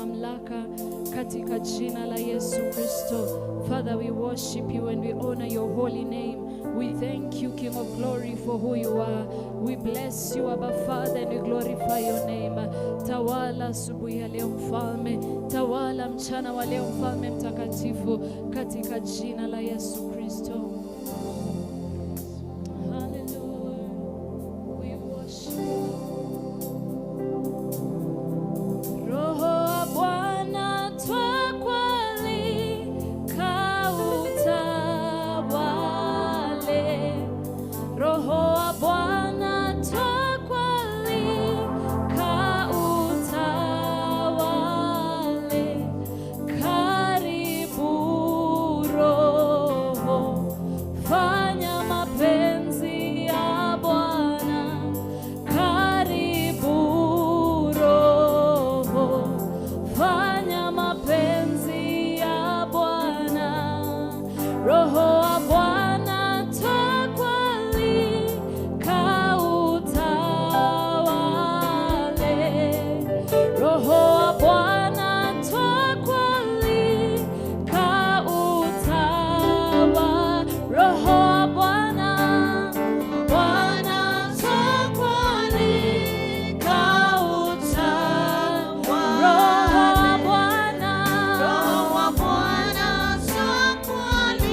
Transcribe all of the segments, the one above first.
Mamlaka katika jina la Yesu Kristo. Father, we worship you and we honor your holy name. We thank you, King of Glory, for who you are. We bless you, Abba Father, and we glorify your name. Tawala asubuhi ya leo Mfalme, tawala mchana wa leo Mfalme mtakatifu, katika jina la Yesu Kristo. Hallelujah. We worship you. Roho wa Bwana twakualika utawale. Roho wa Bwana twakualika utawale. Karibu Roho, fanya mapenzi ya Bwana. Karibu Roho, fanya mapenzi ya Bwana. Roho wa Bwana twakualika utawale. Roho wa Bwana twakualika utawale. Roho wa Bwana, Bwana twakualika utawale. Roho wa Bwana, Roho wa Bwana twakualika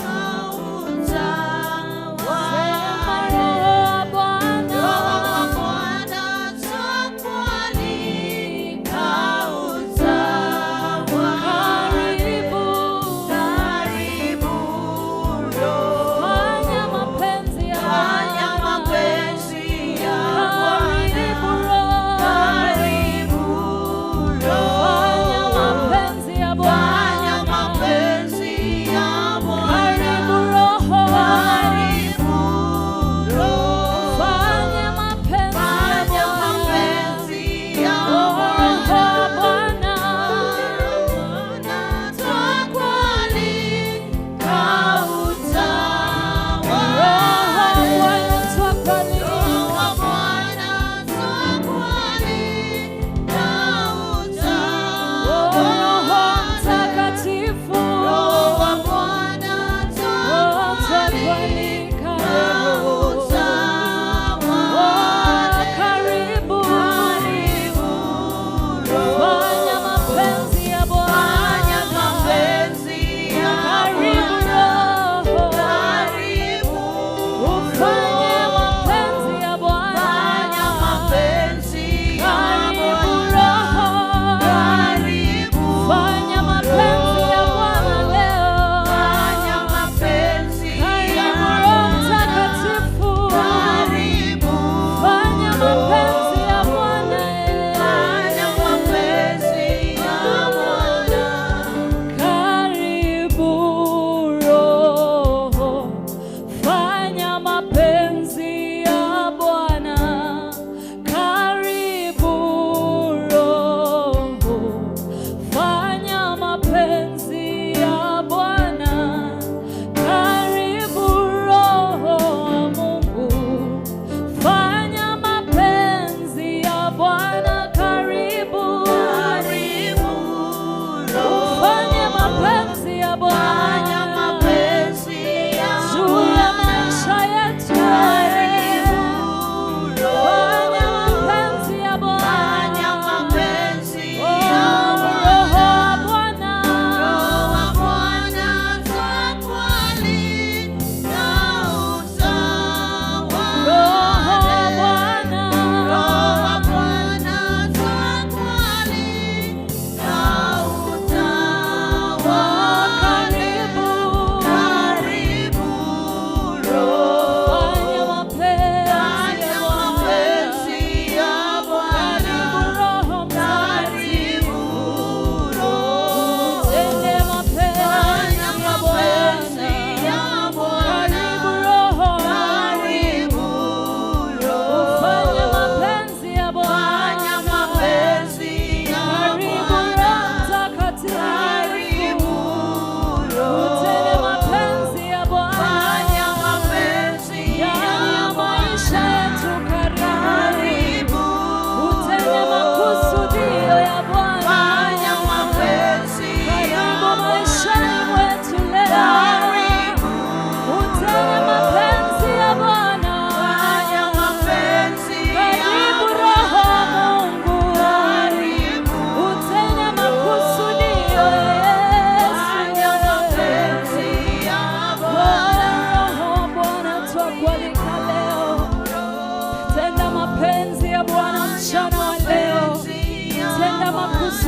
sema utawale. Roho wa Bwana, Roho wa Bwana twakualika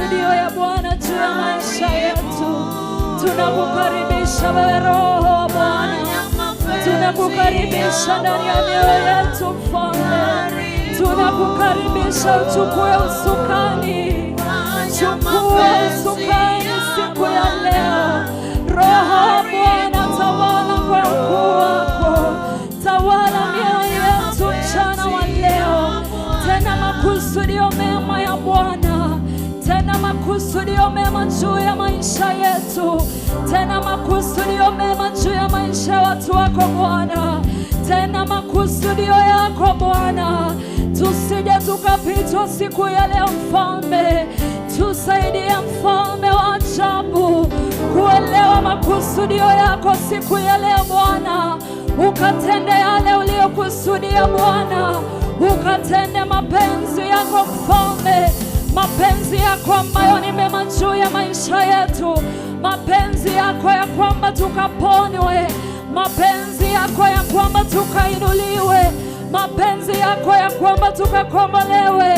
makusudio ya Bwana juu ya maisha yetu. Tunakukaribisha wewe Roho wa Bwana, tunakukaribisha ndani ya mioyo yetu Mfalme, tunakukaribisha uchukue usukani, chukua usukani siku ya leo. Roho wa Bwana, tawala kwa ukuu wako, tawala mioyo yetu mchana wa leo. Tena makusudio mema ya Bwana, tena makusudio mema juu ya maisha yetu, tena makusudio mema juu ya maisha ya watu wako Bwana, tena makusudio yako Bwana, tusije tukapitwa siku ya leo Mfalme, tusaidie Mfalme wa ajabu kuelewa makusudio yako siku ya leo Bwana, ukatende yale uliyokusudia Bwana, ukatende mapenzi yako Mfalme, mapenzi yako ambayo ni mema juu ya maisha yetu, mapenzi yako ya kwamba tukaponywe, mapenzi yako ya kwamba tukainuliwe, mapenzi yako ya kwamba tukakombolewe,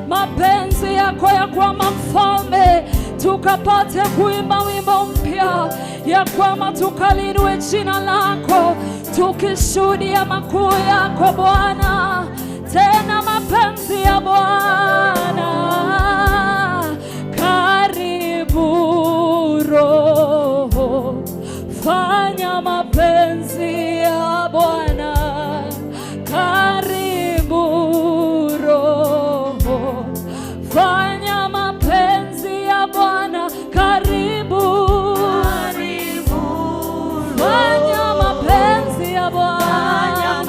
mapenzi yako ya kwamba Mfalme tukapate kuimba wimbo mpya, ya kwamba tukalinue jina lako, tukishuhudia makuu yako Bwana, tena mapenzi ya Bwana. Karibu Roho, fanya mapenzi ya Bwana. Karibu Roho, fanya mapenzi ya Bwana. Karibu, fanya mapenzi ya Bwana.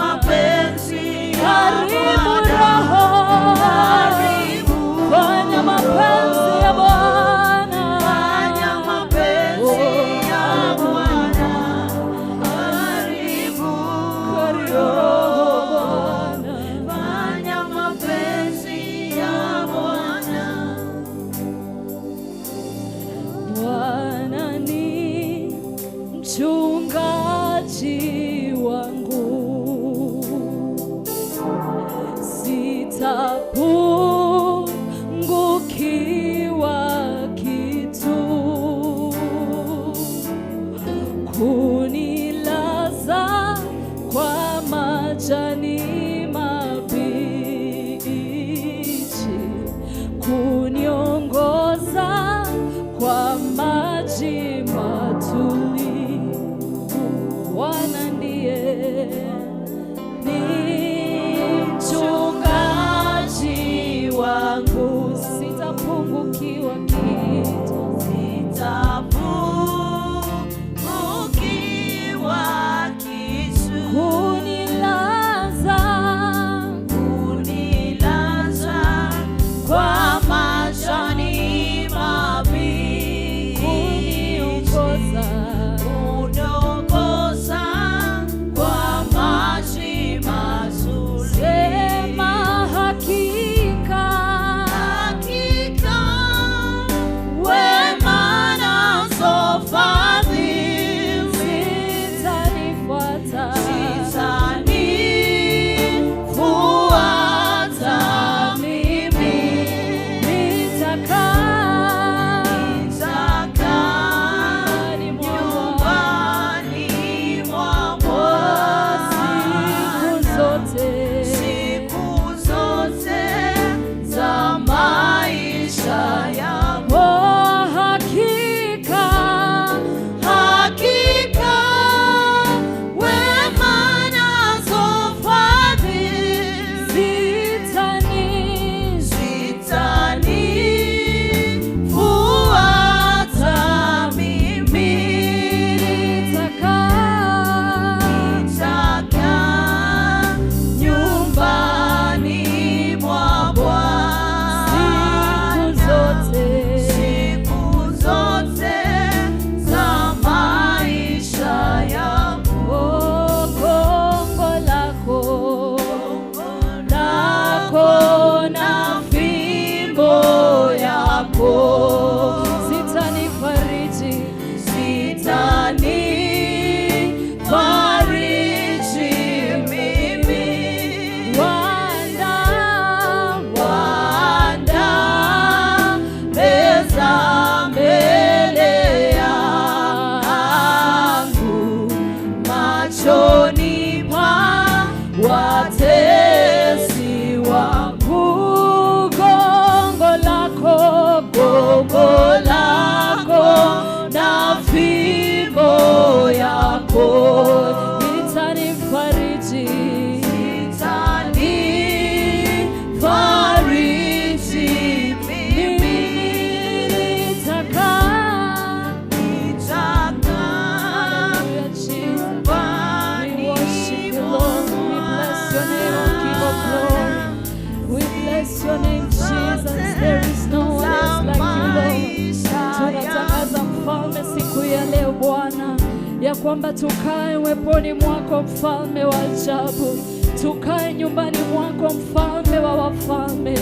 Karibu Roho, fanya Oh, itanifariji, itanifariji mimi, nitakaa. Hallelujah, Jesus. We worship you, Lord. We bless your name, O King of glory. We bless your name, Jesus. There is no one else like you, Lord. Tunatangaza, Mfalme, siku ya leo, Bwana, ya kwamba tukae uweponi mwako, Mfalme wa ajabu, tukae nyumbani mwako, Mfalme wa wafalme,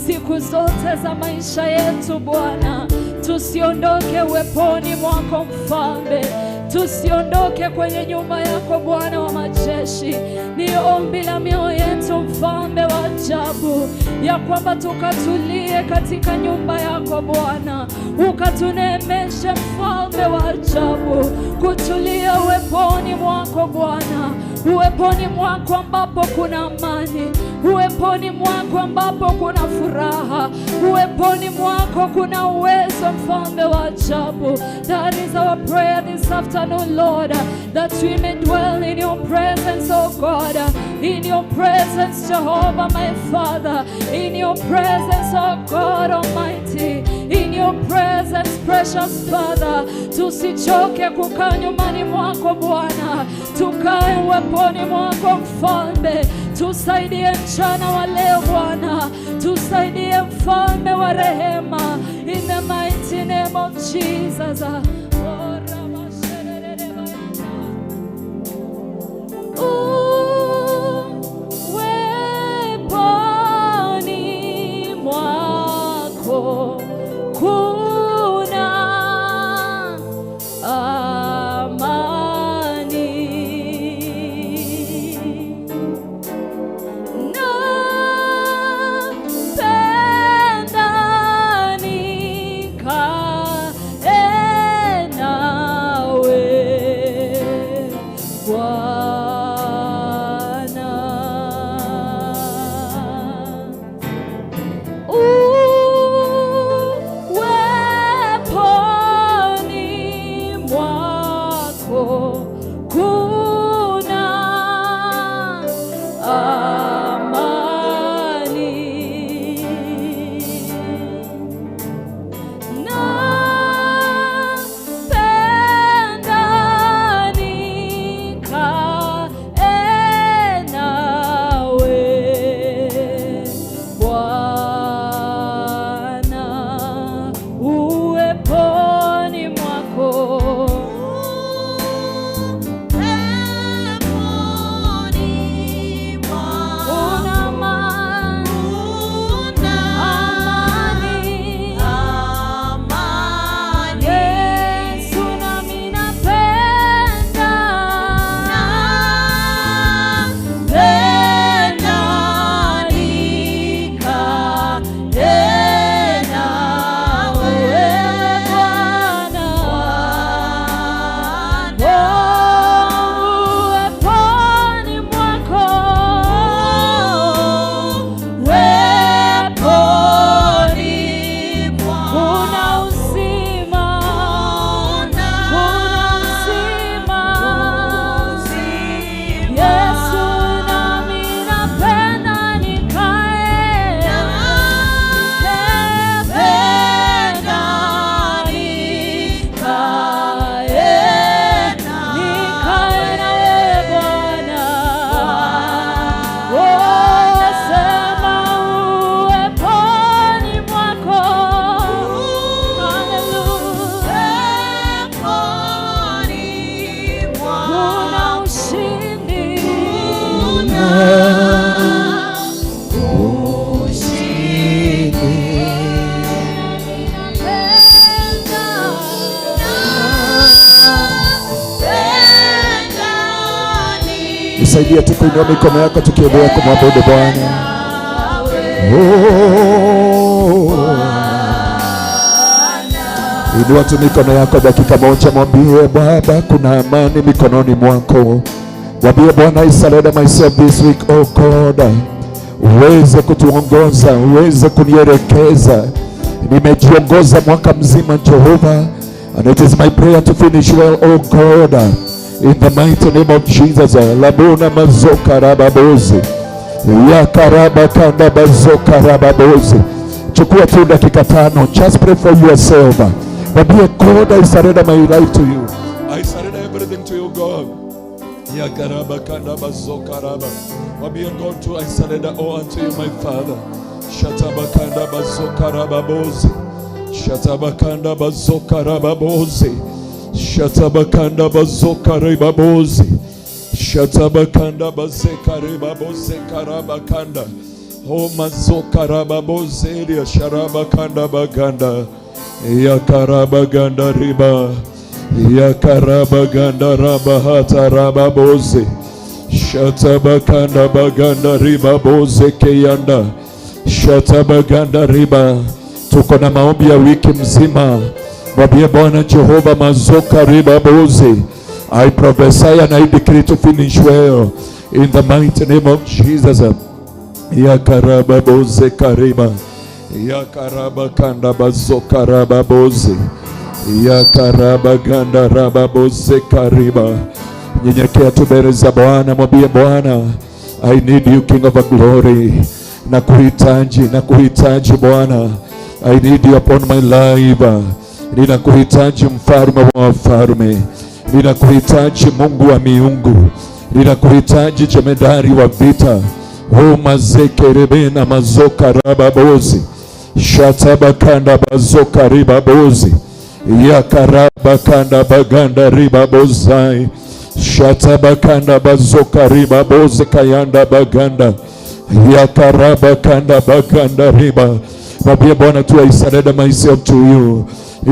siku zote za maisha yetu, Bwana, tusiondoke uweponi mwako, Mfalme, tusiondoke kwenye nyumba yako, Bwana wa majeshi. Ni ombi la mioyo yetu, Mfalme wa ajabu, ya kwamba tukatulie katika nyumba yako, Bwana, ukatuneemeshe, Mfalme wa ajabu, kutulia uweponi mwako, Bwana, uweponi mwako ambapo kuna amani, uweponi mwako ambapo kuna furaha, uweponi mwako kuna uwezo, Mfalme wa ajabu. That is our prayer this afternoon, Lord, that we may dwell in your presence, oh God, in your presence, Jehovah, my Father, in your presence, oh God Almighty, in your presence, precious Father. Tusichoke kukaa nyumbani mwako, Bwana, tukae uweponi mwako, Mfalme. Tusaidie mchana wa leo, Bwana, tusaidie, Mfalme wa rehema, in the mighty name of Jesus. Oh, Rabasherere. Uweponi mwako kuna amani. Napenda nikae nawe, Bwana. Uweponi mwako kuna amani. Napenda nikae nawe, Bwana, uweponi mwako Uweponi mwako kuna amani, kuna amani. Amani. Yesu, nami napenda, Napenda nikae nawe, Bwana. Bwana. Oh, uweponi mwako, Uweponi mwako kuna uzima, kuna uzima. Yesu, nami napenda nikae, Napenda nikae nikae nawe, Bwana. Oh, sema uweponi mwako. Hallelujah. Uweponi Kuna mwako ushindi. Kuna ushindi. Napenda. Napenda Nisaidie tu kuinua mikono yako tukiendelea kumwabudu Bwana. Oh. Inua tu mikono yako dakika moja, mwambie Baba, kuna amani mikononi mwako. Mwambie Bwana, I surrender myself this week, oh God, uweze kutuongoza, uweze kunielekeza. Nimejiongoza mwaka mzima, Jehova, and it is my prayer to finish well, oh God. In the mighty name of Jesus. Labuna mazoka rababozi. Yakaraba kanda bazoka rababozi. Chukua tu dakika 5. Just pray for yourself. Mwambie God, I surrender my life to you. I surrender everything to you, God. Yakaraba kanda bazoka raba. Mwambie God to I surrender all unto you, my Father. Shatabakanda bazoka rababozi. Shatabakanda bazoka rababozi. Shatabakanda bazoka ribabozi. Shatabakanda bazeka ribaboze karabakanda. O mazoka rababoze elia sharabakanda baganda. Yakarabaganda riba. Yakarabaganda rabahata rababoze. Shatabakanda baganda ribaboze keyanda. Shatabaganda riba. Tuko na maombi ya wiki mzima. Mwambie Bwana Jehova mazoka ribaboze. I prophesy and I decree to finish well in the mighty name of Jesus. Yakarababoze kariba. Yakarabakanda bazoka rababoze. Yakarabaganda rababoze kariba. Nyenyekea tu mbele za Bwana, mwambie Bwana, I need you, King of glory. Nakuhitaji, nakuhitaji Bwana. I need you upon my life. Ninakuhitaji mfalme wa wafalme. Ninakuhitaji Mungu wa miungu. Ninakuhitaji jemedari wa vita. Homa zekerebena mazoka rababozi. Shatabakanda bazoka ribabozi. Yakarabakanda baganda ribabozai. Shatabakanda bazoka ribabozi kayanda baganda. Yakarabakanda baganda riba. Mwambie Bwana tu, I surrender myself to you.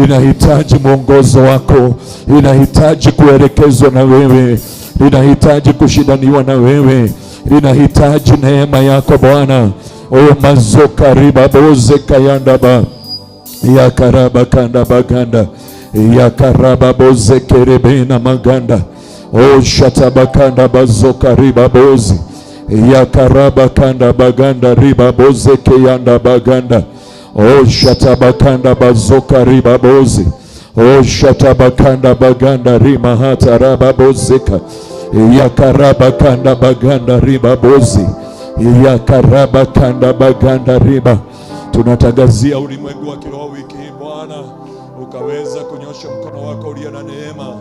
Inahitaji mwongozo wako, inahitaji kuelekezwa na wewe, inahitaji kushindaniwa na wewe, inahitaji neema yako Bwana. O mazoka ribaboze kayanda ba. Yakaraba kanda baganda. Yakaraba boze kerebena maganda. O shatabakanda bazoka ribabozi. Yakaraba kanda baganda ribaboze keyanda baganda. O shatabakanda bazoka ribabozi. O shatabakanda baganda rimahata rababozeka. Yakaraba kanda baganda ribabozi. Yakaraba kanda baganda riba. Tunatangazia ulimwengu wa kiroho wiki hii Bwana, ukaweza kunyosha mkono wako ulio na neema,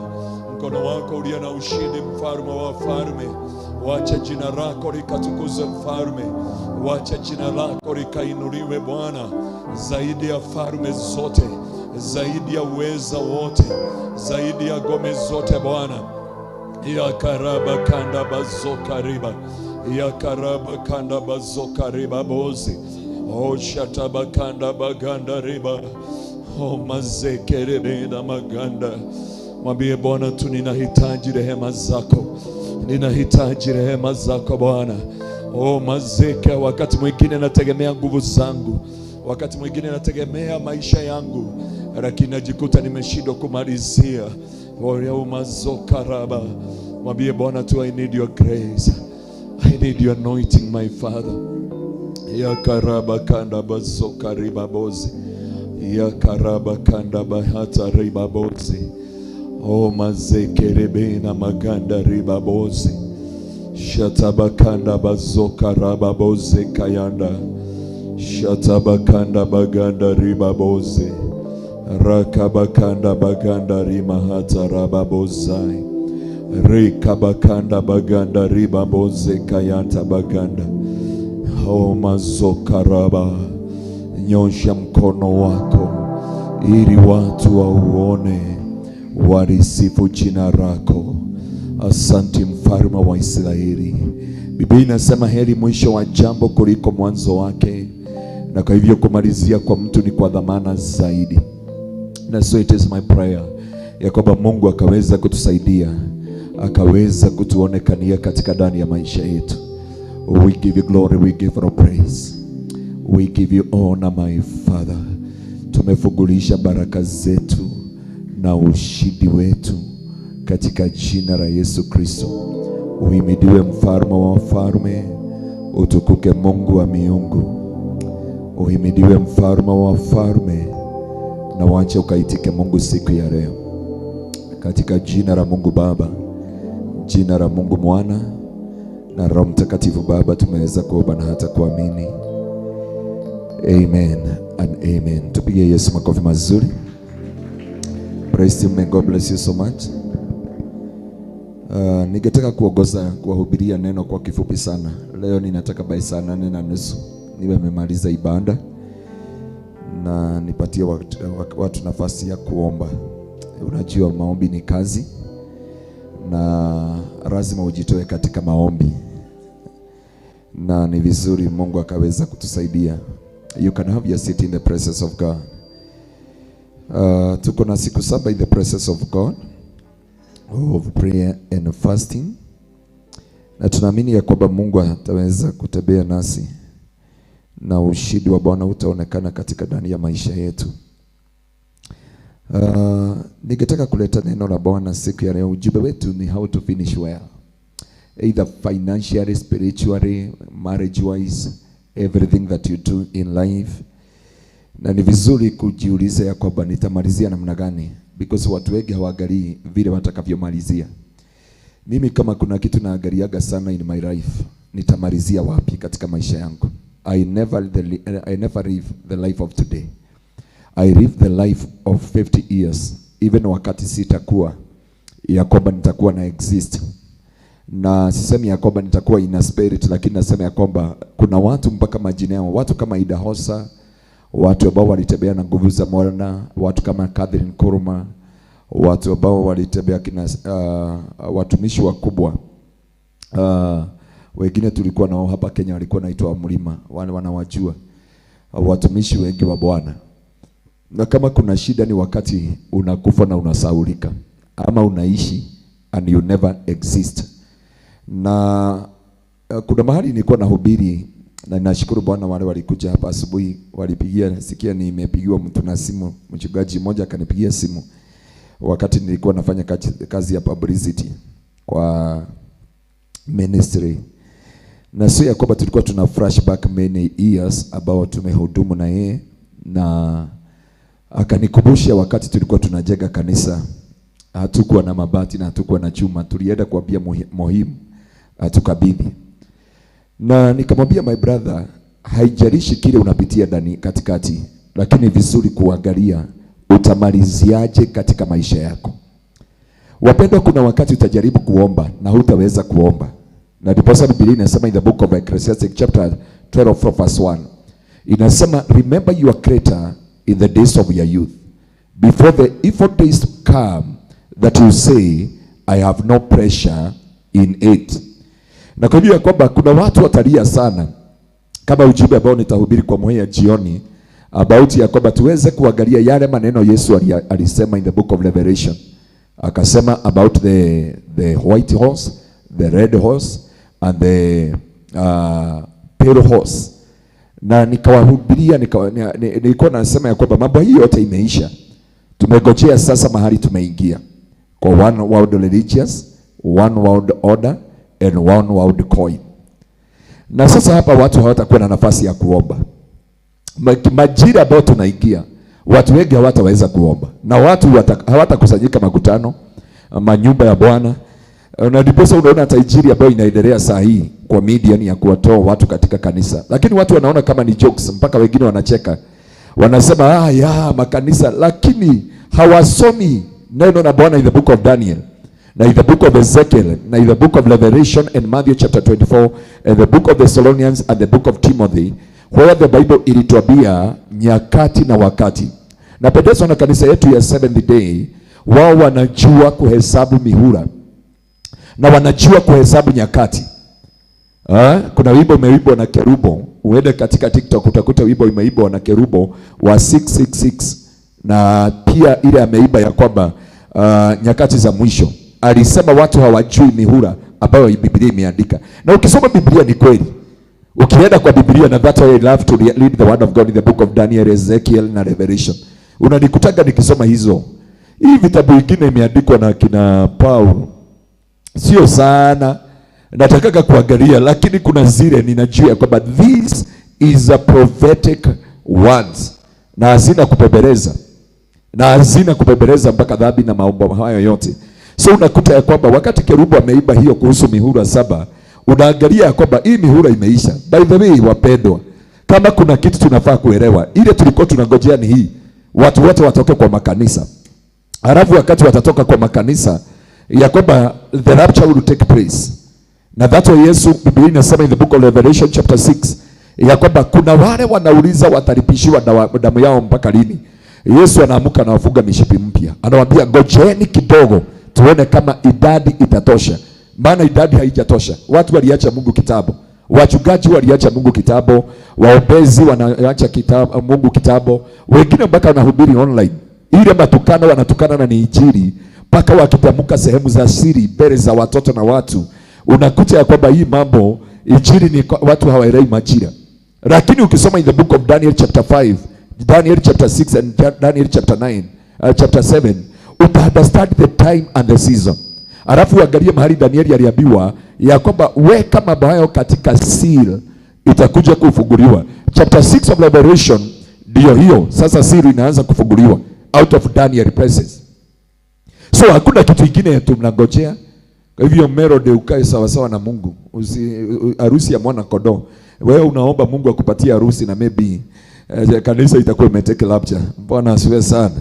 mkono wako ulio na ushindi, mfalme wa wafalme. Wacha jina lako likatukuze mfalme, wacha jina lako likainuliwe Bwana, zaidi ya falme zote, zaidi ya uweza wote, zaidi ya ngome zote Bwana. Yakaraba kanda bazoka riba. Yakaraba kanda bazoka riba bozi. O shatabakanda baganda riba. O mazekerebe na maganda. Mwambie Bwana tu, ninahitaji rehema zako, ninahitaji rehema zako Bwana. O mazeke, wakati mwingine nategemea nguvu zangu, wakati mwingine nategemea maisha yangu, lakini najikuta nimeshindwa kumalizia. O mazokaraba. Mwambie Bwana tu, I need your grace, I need your anointing, my Father. Yakaraba kanda bazoka riba bozi. Yakaraba kanda bahata riba bozi. O mazekerebe na maganda riba bozi. Shatabakanda bazoka rababoze kayanda. Shatabakanda baganda riba bozi. Rakabakanda baganda rimahata rababozai. Rekabakanda baganda ribaboze kayanta baganda. O mazokaraba, nyosha mkono wako ili watu wauone, walisifu jina lako. Asante mfalme wa Israeli. Biblia inasema heri mwisho wa jambo kuliko mwanzo wake, na kwa hivyo kumalizia kwa mtu ni kwa dhamana zaidi. Na so it is my prayer ya kwamba Mungu akaweza kutusaidia, akaweza kutuonekania katika ndani ya maisha yetu. We give you glory, we give you praise, we give you honor, my Father. Tumefungulisha baraka zetu na ushindi wetu katika jina la Yesu Kristo. Uhimidiwe mfalme wa wafalme, utukuke Mungu wa miungu. Uhimidiwe mfalme wa wafalme, na wache ukaitike Mungu siku ya leo, katika jina la Mungu Baba Jina la Mungu Mwana na Roho Mtakatifu Baba, tumeweza kuomba na hata kuamini. Amen and amen. Tupige Yesu makofi mazuri. Praise him and God bless you so much. Ningetaka kuongoza kuwahubiria neno kwa kifupi sana. Leo ninataka by 8:30 niwe nimemaliza ibada na nipatie watu nafasi ya kuomba. Unajua maombi ni kazi na lazima ujitoe katika maombi, na ni vizuri Mungu akaweza kutusaidia. You can have your seat in the presence of God. Tuko na siku 7 in the presence of God of prayer and fasting, na tunaamini ya kwamba Mungu ataweza kutembea nasi na ushindi wa Bwana utaonekana katika ndani ya maisha yetu. Ningetaka kuleta neno la Bwana siku ya leo. Ujumbe wetu ni how to finish well, either financially, spiritually, marriage wise, everything that you do in life. Na ni vizuri kujiuliza ya kwamba nitamalizia namna gani, because watu wengi hawaangalii vile watakavyomalizia. Mimi kama kuna kitu naangaliaga sana in my life, nitamalizia wapi katika maisha yangu. I never live the life of today. I live the life of 50 years. Even wakati sitakuwa ya kwamba nitakuwa na exist. Na sisemi ya kwamba nitakuwa in a spirit, lakini nasema ya kwamba kuna watu mpaka majina yao, watu kama Ida Hosa, watu ambao walitembea na nguvu za Bwana, watu kama Catherine Kuruma, watu ambao walitembea kina watumishi wakubwa. Wengine tulikuwa nao hapa Kenya walikuwa naitwa Mlima, wale wanawajua watumishi wengi wa Bwana. Na kama kuna shida ni wakati unakufa na unasaulika, ama unaishi and you never exist. Na kuna mahali nilikuwa nahubiri, na nashukuru Bwana wale walikuja hapa asubuhi walipigia, sikia nimepigiwa mtu na simu, mchungaji mmoja akanipigia simu wakati nilikuwa nafanya kazi ya publicity kwa ministry. Na sio ya kwamba tulikuwa tuna flashback many years about tumehudumu na yeye, na akanikumbusha wakati tulikuwa tunajenga kanisa, hatukuwa na mabati na hatukuwa na chuma, tulienda kuambia muhimu atukabidhi. Na nikamwambia my brother, haijalishi kile unapitia ndani katikati, lakini vizuri kuangalia utamaliziaje katika maisha yako. Wapendwa, kuna wakati utajaribu kuomba na hutaweza kuomba. Na ndiposa Biblia inasema in the book of Ecclesiastes chapter 12 verse 1, inasema remember your creator in the days of your youth, before the evil days come that you say I have no pleasure in it. Na kwa hiyo kwamba kuna watu watalia sana, kama ujumbe ambao nitahubiri kwa Mwea jioni about ya kwamba tuweze kuangalia yale maneno Yesu alisema in the book of Revelation. Akasema about the white horse, the red horse and the pale horse. Na nikawahubiria, nilikuwa nasema ya kwamba mambo hii yote imeisha. Tumegojea sasa mahali tumeingia kwa one world religious, one world order and one world coin. Na sasa hapa watu hawatakuwa na nafasi ya kuomba. Majira ambayo tunaingia, watu wengi hawataweza kuomba. Na watu hawatakusanyika makutano, manyumba ya Bwana. Na ndiposa unaona tajiri ambayo inaendelea saa hii kwa media ni ya kuwatoa watu katika kanisa. Lakini watu wanaona kama ni jokes, mpaka wengine wanacheka. Wanasema ya makanisa, lakini hawasomi neno la Bwana in the book of Daniel, na in the book of Ezekiel, na in the book of Revelation and Matthew chapter 24, and the book of Thessalonians and the book of Timothy, where the Bible ilituambia nyakati na wakati. Napendezwa na kanisa yetu ya Seventh Day, wao wanajua kuhesabu mihula na wanajua kuhesabu nyakati. Kuna wimbo umeimbwa na Kerubo, uende katika TikTok utakuta wimbo umeimbwa na Kerubo wa 666, na pia ile ameimba ya kwamba nyakati za mwisho. Alisema watu hawajui mihula ambayo Biblia imeandika. Na ukisoma Biblia ni kweli. Ukienda kwa Biblia, na that's why I love to read the word of God in the book of Daniel, Ezekiel na Revelation. Unanikutaga nikisoma hizo. Hii vitabu vingine imeandikwa na kina Paul, sio sana natakaga kuangalia, lakini kuna zile ninajua kwamba this is a prophetic ones, na hazina kupembeleza, na hazina kupembeleza mpaka dhambi na maombo hayo yote. So unakuta ya kwamba wakati kerubu ameimba hiyo kuhusu mihura 7, unaangalia ya kwamba hii mihura imeisha. By the way, wapendwa, kama kuna kitu tunafaa kuelewa, ile tulikuwa tunangojea ni hii, watu wote watoke kwa makanisa. Halafu wakati watatoka kwa makanisa, ya kwamba the rapture will take place. Na that's why Yesu, Biblia inasema in the book of Revelation chapter 6, ya kwamba kuna wale wanauliza watalipishiwa damu yao mpaka lini. Yesu anaamuka na wafunga mishipi mpya. Anawaambia ngojeni kidogo tuone kama idadi itatosha. Maana idadi haijatosha. Watu waliacha Mungu kitabu. Wachungaji waliacha Mungu kitabu, waombezi wanaacha kitabu, Mungu kitabu. Wengine mpaka wanahubiri online. Ile matukano wanatukana na ni injili, mpaka wakitamka sehemu za siri mbele za watoto na watu. Unakuta ya kwamba hii mambo injili ni watu hawaelewi majira. Lakini ukisoma in the book of Daniel chapter 5, Daniel chapter 6 and Daniel chapter 9, chapter 7, uta understand the time and the season. Alafu uangalie mahali Danieli aliambiwa ya kwamba weka mambo hayo katika seal, itakuja kufunguliwa. Chapter 6 of Revelation ndio hiyo. Sasa seal inaanza kufunguliwa out of Daniel presence. So hakuna kitu kingine tunangojea. Kwa hivyo Melody, ukae sawa sawa na Mungu. Harusi ya mwana kondoo. Wewe unaomba Mungu akupatie harusi na maybe kanisa itakuwa imetake rapture. Bwana asifiwe sana.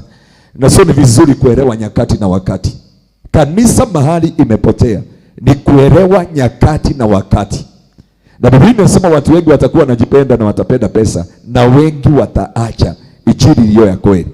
Na sio ni vizuri kuelewa nyakati na wakati. Kanisa mahali imepotea ni kuelewa nyakati na wakati. Na Biblia inasema watu wengi watakuwa wanajipenda na watapenda pesa, na wengi wataacha injili iliyo ya kweli.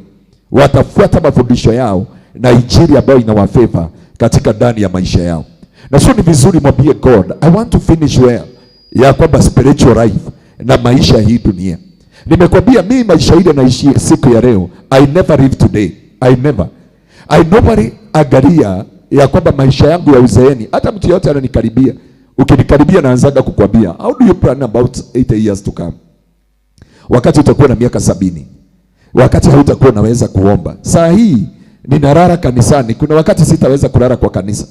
Watafuata mafundisho yao na injili ambayo inawafeva katika ndani ya maisha yao. Na sio ni vizuri mwambie God, I want to finish well, ya kwamba spiritual life na maisha hii dunia. Nimekwambia mimi maisha ile naishi siku ya leo, I never live today. I never. I nobody angalia ya kwamba maisha yangu ya uzeeni, hata mtu yote ananikaribia. Ukinikaribia naanzaga kukwambia, how do you plan about 80 years to come? Wakati utakuwa na miaka 70. Wakati hautakuwa unaweza kuomba. Saa hii ninalala kanisani, kuna wakati sitaweza kulala kwa kanisa.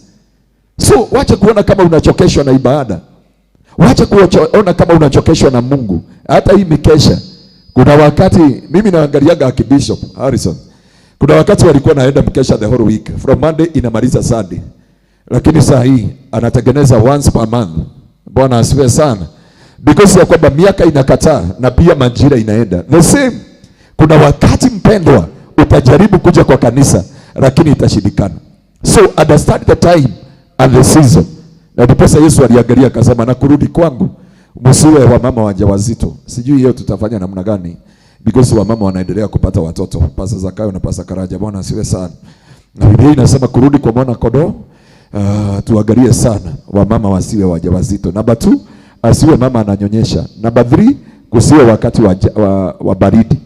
So wacha kuona kama unachokeshwa na ibada. Wacha kuona kama unachokeshwa na Mungu. Hata hii mikesha. Kuna wakati mimi naangaliaga Archbishop Harrison. Kuna wakati walikuwa naenda mkesha the whole week. From Monday inamaliza Sunday. Lakini saa hii anatengeneza once per month. Bwana asifiwe sana. Because ya kwamba miaka inakataa na pia majira inaenda. The same. Kuna wakati mpendwa utajaribu kuja kwa kanisa lakini itashindikana. So understand the time and the season. Na ndiposa Yesu aliangalia akasema, na kurudi kwangu msiwe wa mama wajawazito. Sijui hiyo tutafanya namna gani, because wamama wanaendelea kupata watoto. Pasa Zakayo na Pasa Karaja. Bwana asifiwe sana. Na Biblia inasema kurudi kwa mwana kondoo, tuangalie sana wamama wasiwe wajawazito. Namba 2, asiwe mama ananyonyesha. Namba 3, kusiwe wakati wa baridi.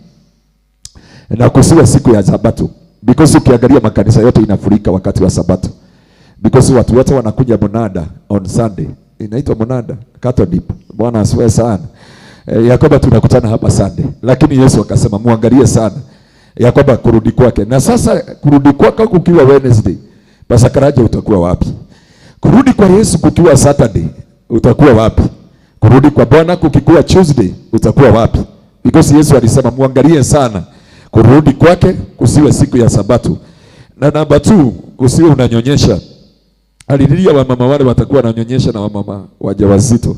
Na kusiwe siku ya Sabato. Because ukiangalia makanisa yote inafurika wakati wa Sabato. Because watu wote wanakuja monada on Sunday. Inaitwa monada Catholic. Bwana asifiwe sana. Ya kwamba tunakutana hapa Sunday. Lakini Yesu akasema muangalie sana ya kwamba kurudi kwake. Na sasa kurudi kwake kukiwa Wednesday, Pastor Karaja utakuwa wapi? Kurudi kwa Yesu kukiwa Saturday, utakuwa wapi? Kurudi kwa Bwana kukikuwa Tuesday, utakuwa wapi? Because Yesu alisema muangalie sana kurudi kwake kusiwe siku ya Sabato. Na namba 2, kusiwe unanyonyesha. Alilia wamama wale watakuwa wananyonyesha na wamama wajawazito.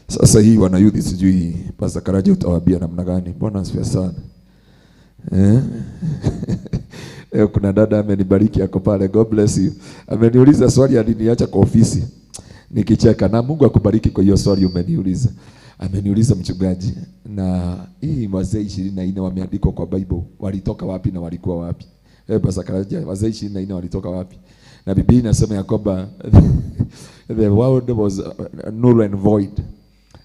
Sasa hii wanayuthi sijui Pastor Karaja utawaambia namna gani? Bwana asifiwe sana. Kuna dada amenibariki ako pale, God bless you. Ameniuliza swali, aliniacha kwa ofisi nikicheka, na Mungu akubariki kwa hiyo swali umeniuliza. Ameniuliza mchungaji, na hii wazee 24 wameandikwa kwa Bible walitoka wapi na walikuwa wapi? Pastor Karaja, wazee 24 walitoka wapi? Na Biblia inasema ya kwamba the world was null and void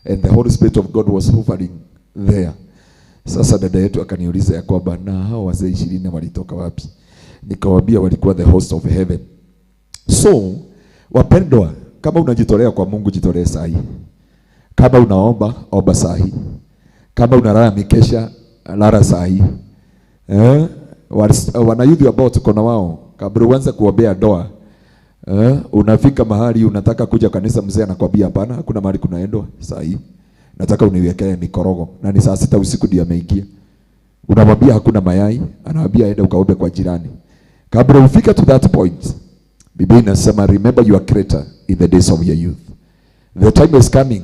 and the Holy Spirit of God was hovering there. Sasa dada yetu akaniuliza ya kwamba na hao wazee 20 walitoka wapi? Nikawaambia walikuwa the host of heaven. So wapendwa, kama unajitolea kwa Mungu, jitolee sahi. Kama unaomba, omba sahi. Kama unalala mikesha, lala sahi. Wanayudhi ambao tuko na wao, kabla uanze kuombea ndoa, unafika mahali unataka kuja kanisa, mzee anakuambia hapana, hakuna mahali kunaendwa sahi. Nataka uniwekee mikorogo na ni saa 6 usiku ndio ameingia. Unamwambia hakuna mayai, anawaambia aende ukaombe kwa jirani. Kabla ufike to that point, Biblia inasema remember your creator in the days of your youth. The time is coming,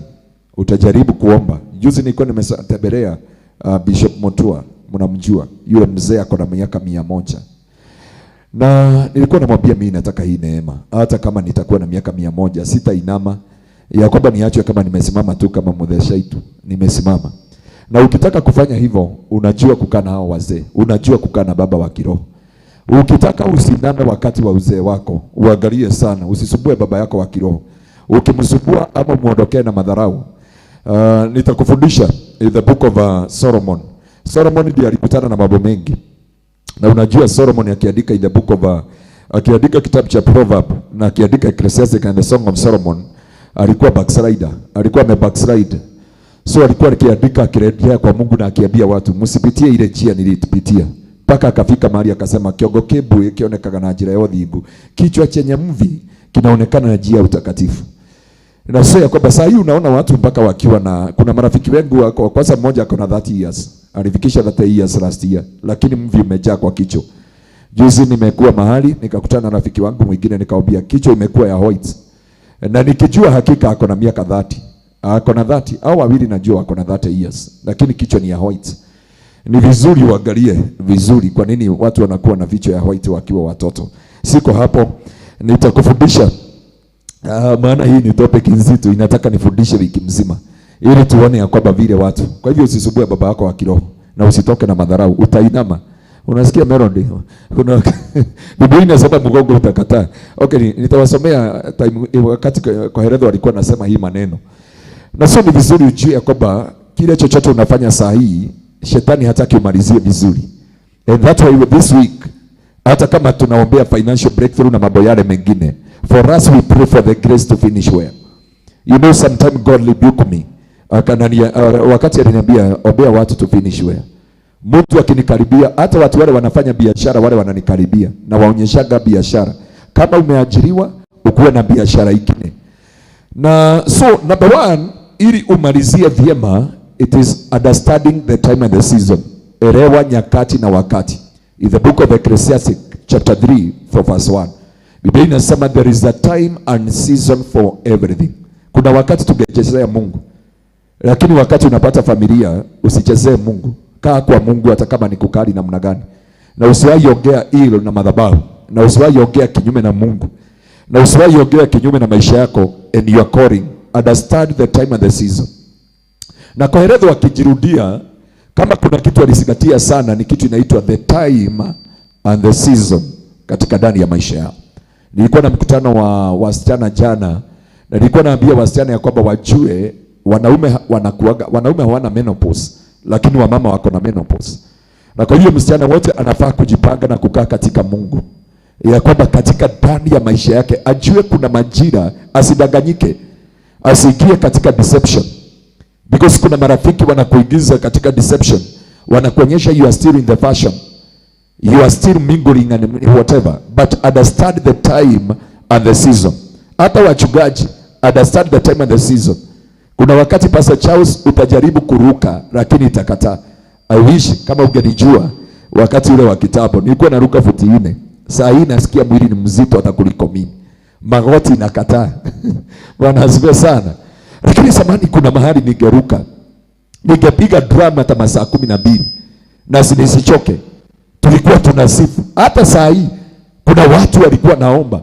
utajaribu kuomba. Juzi nilikuwa nimetembelea Bishop Motua, mnamjua yule mzee ako na miaka 100. Na nilikuwa namwambia mimi nataka hii neema, hata kama nitakuwa na miaka 100 sitainama, ya kwamba niachwe kama nimesimama tu kama mudheshaitu, nimesimama. Na ukitaka kufanya hivyo, unajua kukaa na hao wazee, unajua kukaa na baba wa kiroho. Ukitaka usiname wakati wa uzee wako, uangalie sana, usisumbue baba yako wa kiroho. Ukimsumbua ama muondokee na madharau. Nitakufundisha in the book of Solomon. Solomon ndiye alikutana na mambo mengi. Na unajua Solomon akiandika in the book of akiandika kitabu cha Proverb na akiandika Ecclesiastes and the Song of Solomon, alikuwa backslider, alikuwa ame backslide. So alikuwa akiandika akirejea kwa Mungu na akiambia watu msipitie ile njia nilipitia. Mpaka akafika mahali akasema kiongo kibui kionekaga na njira ya uthingu, kichwa chenye mvi kinaonekana na njia ya utakatifu. Na sio ya kwamba saa hii unaona watu mpaka wakiwa na, kuna marafiki wengi wako, kwanza mmoja ako na 30 years, alifikisha 30 years last year, lakini mvi umejaa kwa kichwa. Juzi nimekuwa mahali nikakutana na rafiki wangu mwingine nikamwambia kichwa imekuwa ya white. Na nikijua hakika ako na miaka 30. Ako na 30 au wawili najua ako na 30 years, lakini kichwa ni ya white. Ni vizuri uangalie vizuri kwa nini watu wanakuwa na vichwa ya white wakiwa watoto. Siko hapo, nitakufundisha. Maana hii ni topic nzito, inataka nifundishe wiki mzima ili tuone ya kwamba vile watu. Kwa hivyo usisumbue baba yako wa kiroho na usitoke na madharau, utainama. Unasikia melody? Kuna Biblia inasema mgongo utakataa. Okay, nitawasomea time wakati kwa Herodo alikuwa anasema hii maneno. Na sio, ni vizuri ujue ya kwamba kile chochote unafanya saa hii, shetani hataki umalizie vizuri. And that's why this week, hata kama tunaombea financial breakthrough na mambo yale mengine, for us we pray for the grace to finish well. You know, sometimes God rebuke me. Akanania, wakati aliniambia ombea watu to finish well. Mtu akinikaribia, hata watu wale wanafanya biashara wale wananikaribia na waonyeshaga biashara. Kama umeajiriwa, ukuwe na biashara ingine. Na so number one, ili umalizie vyema, it is understanding the time and the season. Elewa nyakati na wakati. In the book of Ecclesiastes chapter 3 for verse 1. Biblia inasema there is a time and season for everything. Kuna wakati tungechezea Mungu. Lakini wakati unapata familia, usichezee Mungu. Kaa kwa Mungu hata kama ni kukali namna gani. Na usiwahi ongea hilo na madhabahu. Na usiwahi ongea kinyume na Mungu. Na usiwahi ongea kinyume na maisha yako and your calling. Understand the time and the season. Na kwa Herodo akijirudia, kama kuna kitu alizingatia sana ni kitu inaitwa the time and the season katika ndani ya maisha yao. Nilikuwa na mkutano wa wasichana jana, na nilikuwa naambia wasichana ya kwamba wajue wanaume wanakuaga, wanaume hawana menopause, lakini wamama wako na menopause. Na kwa hiyo msichana wote anafaa kujipanga na kukaa katika Mungu, ya kwamba katika ndani ya maisha yake ajue kuna majira, asidanganyike, asiingie katika deception. Because kuna marafiki wanakuingiza katika deception, wanakuonyesha you are still in the fashion, you are still mingling and whatever, but understand the time and the season. Hata wachungaji, understand the time and the season. Kuna wakati Pastor Charles utajaribu kuruka lakini itakataa. I wish kama ungenijua wakati ule wa kitambo, nilikuwa naruka futi 4. Saa hii nasikia mwili ni mzito hata kuliko mimi. Magoti inakataa. Bwana asifiwe sana. Lakini zamani kuna mahali ningeruka, ningepiga drum hata masaa 12 na nisichoke. Tulikuwa tunasifu. Hata saa hii kuna watu walikuwa naomba.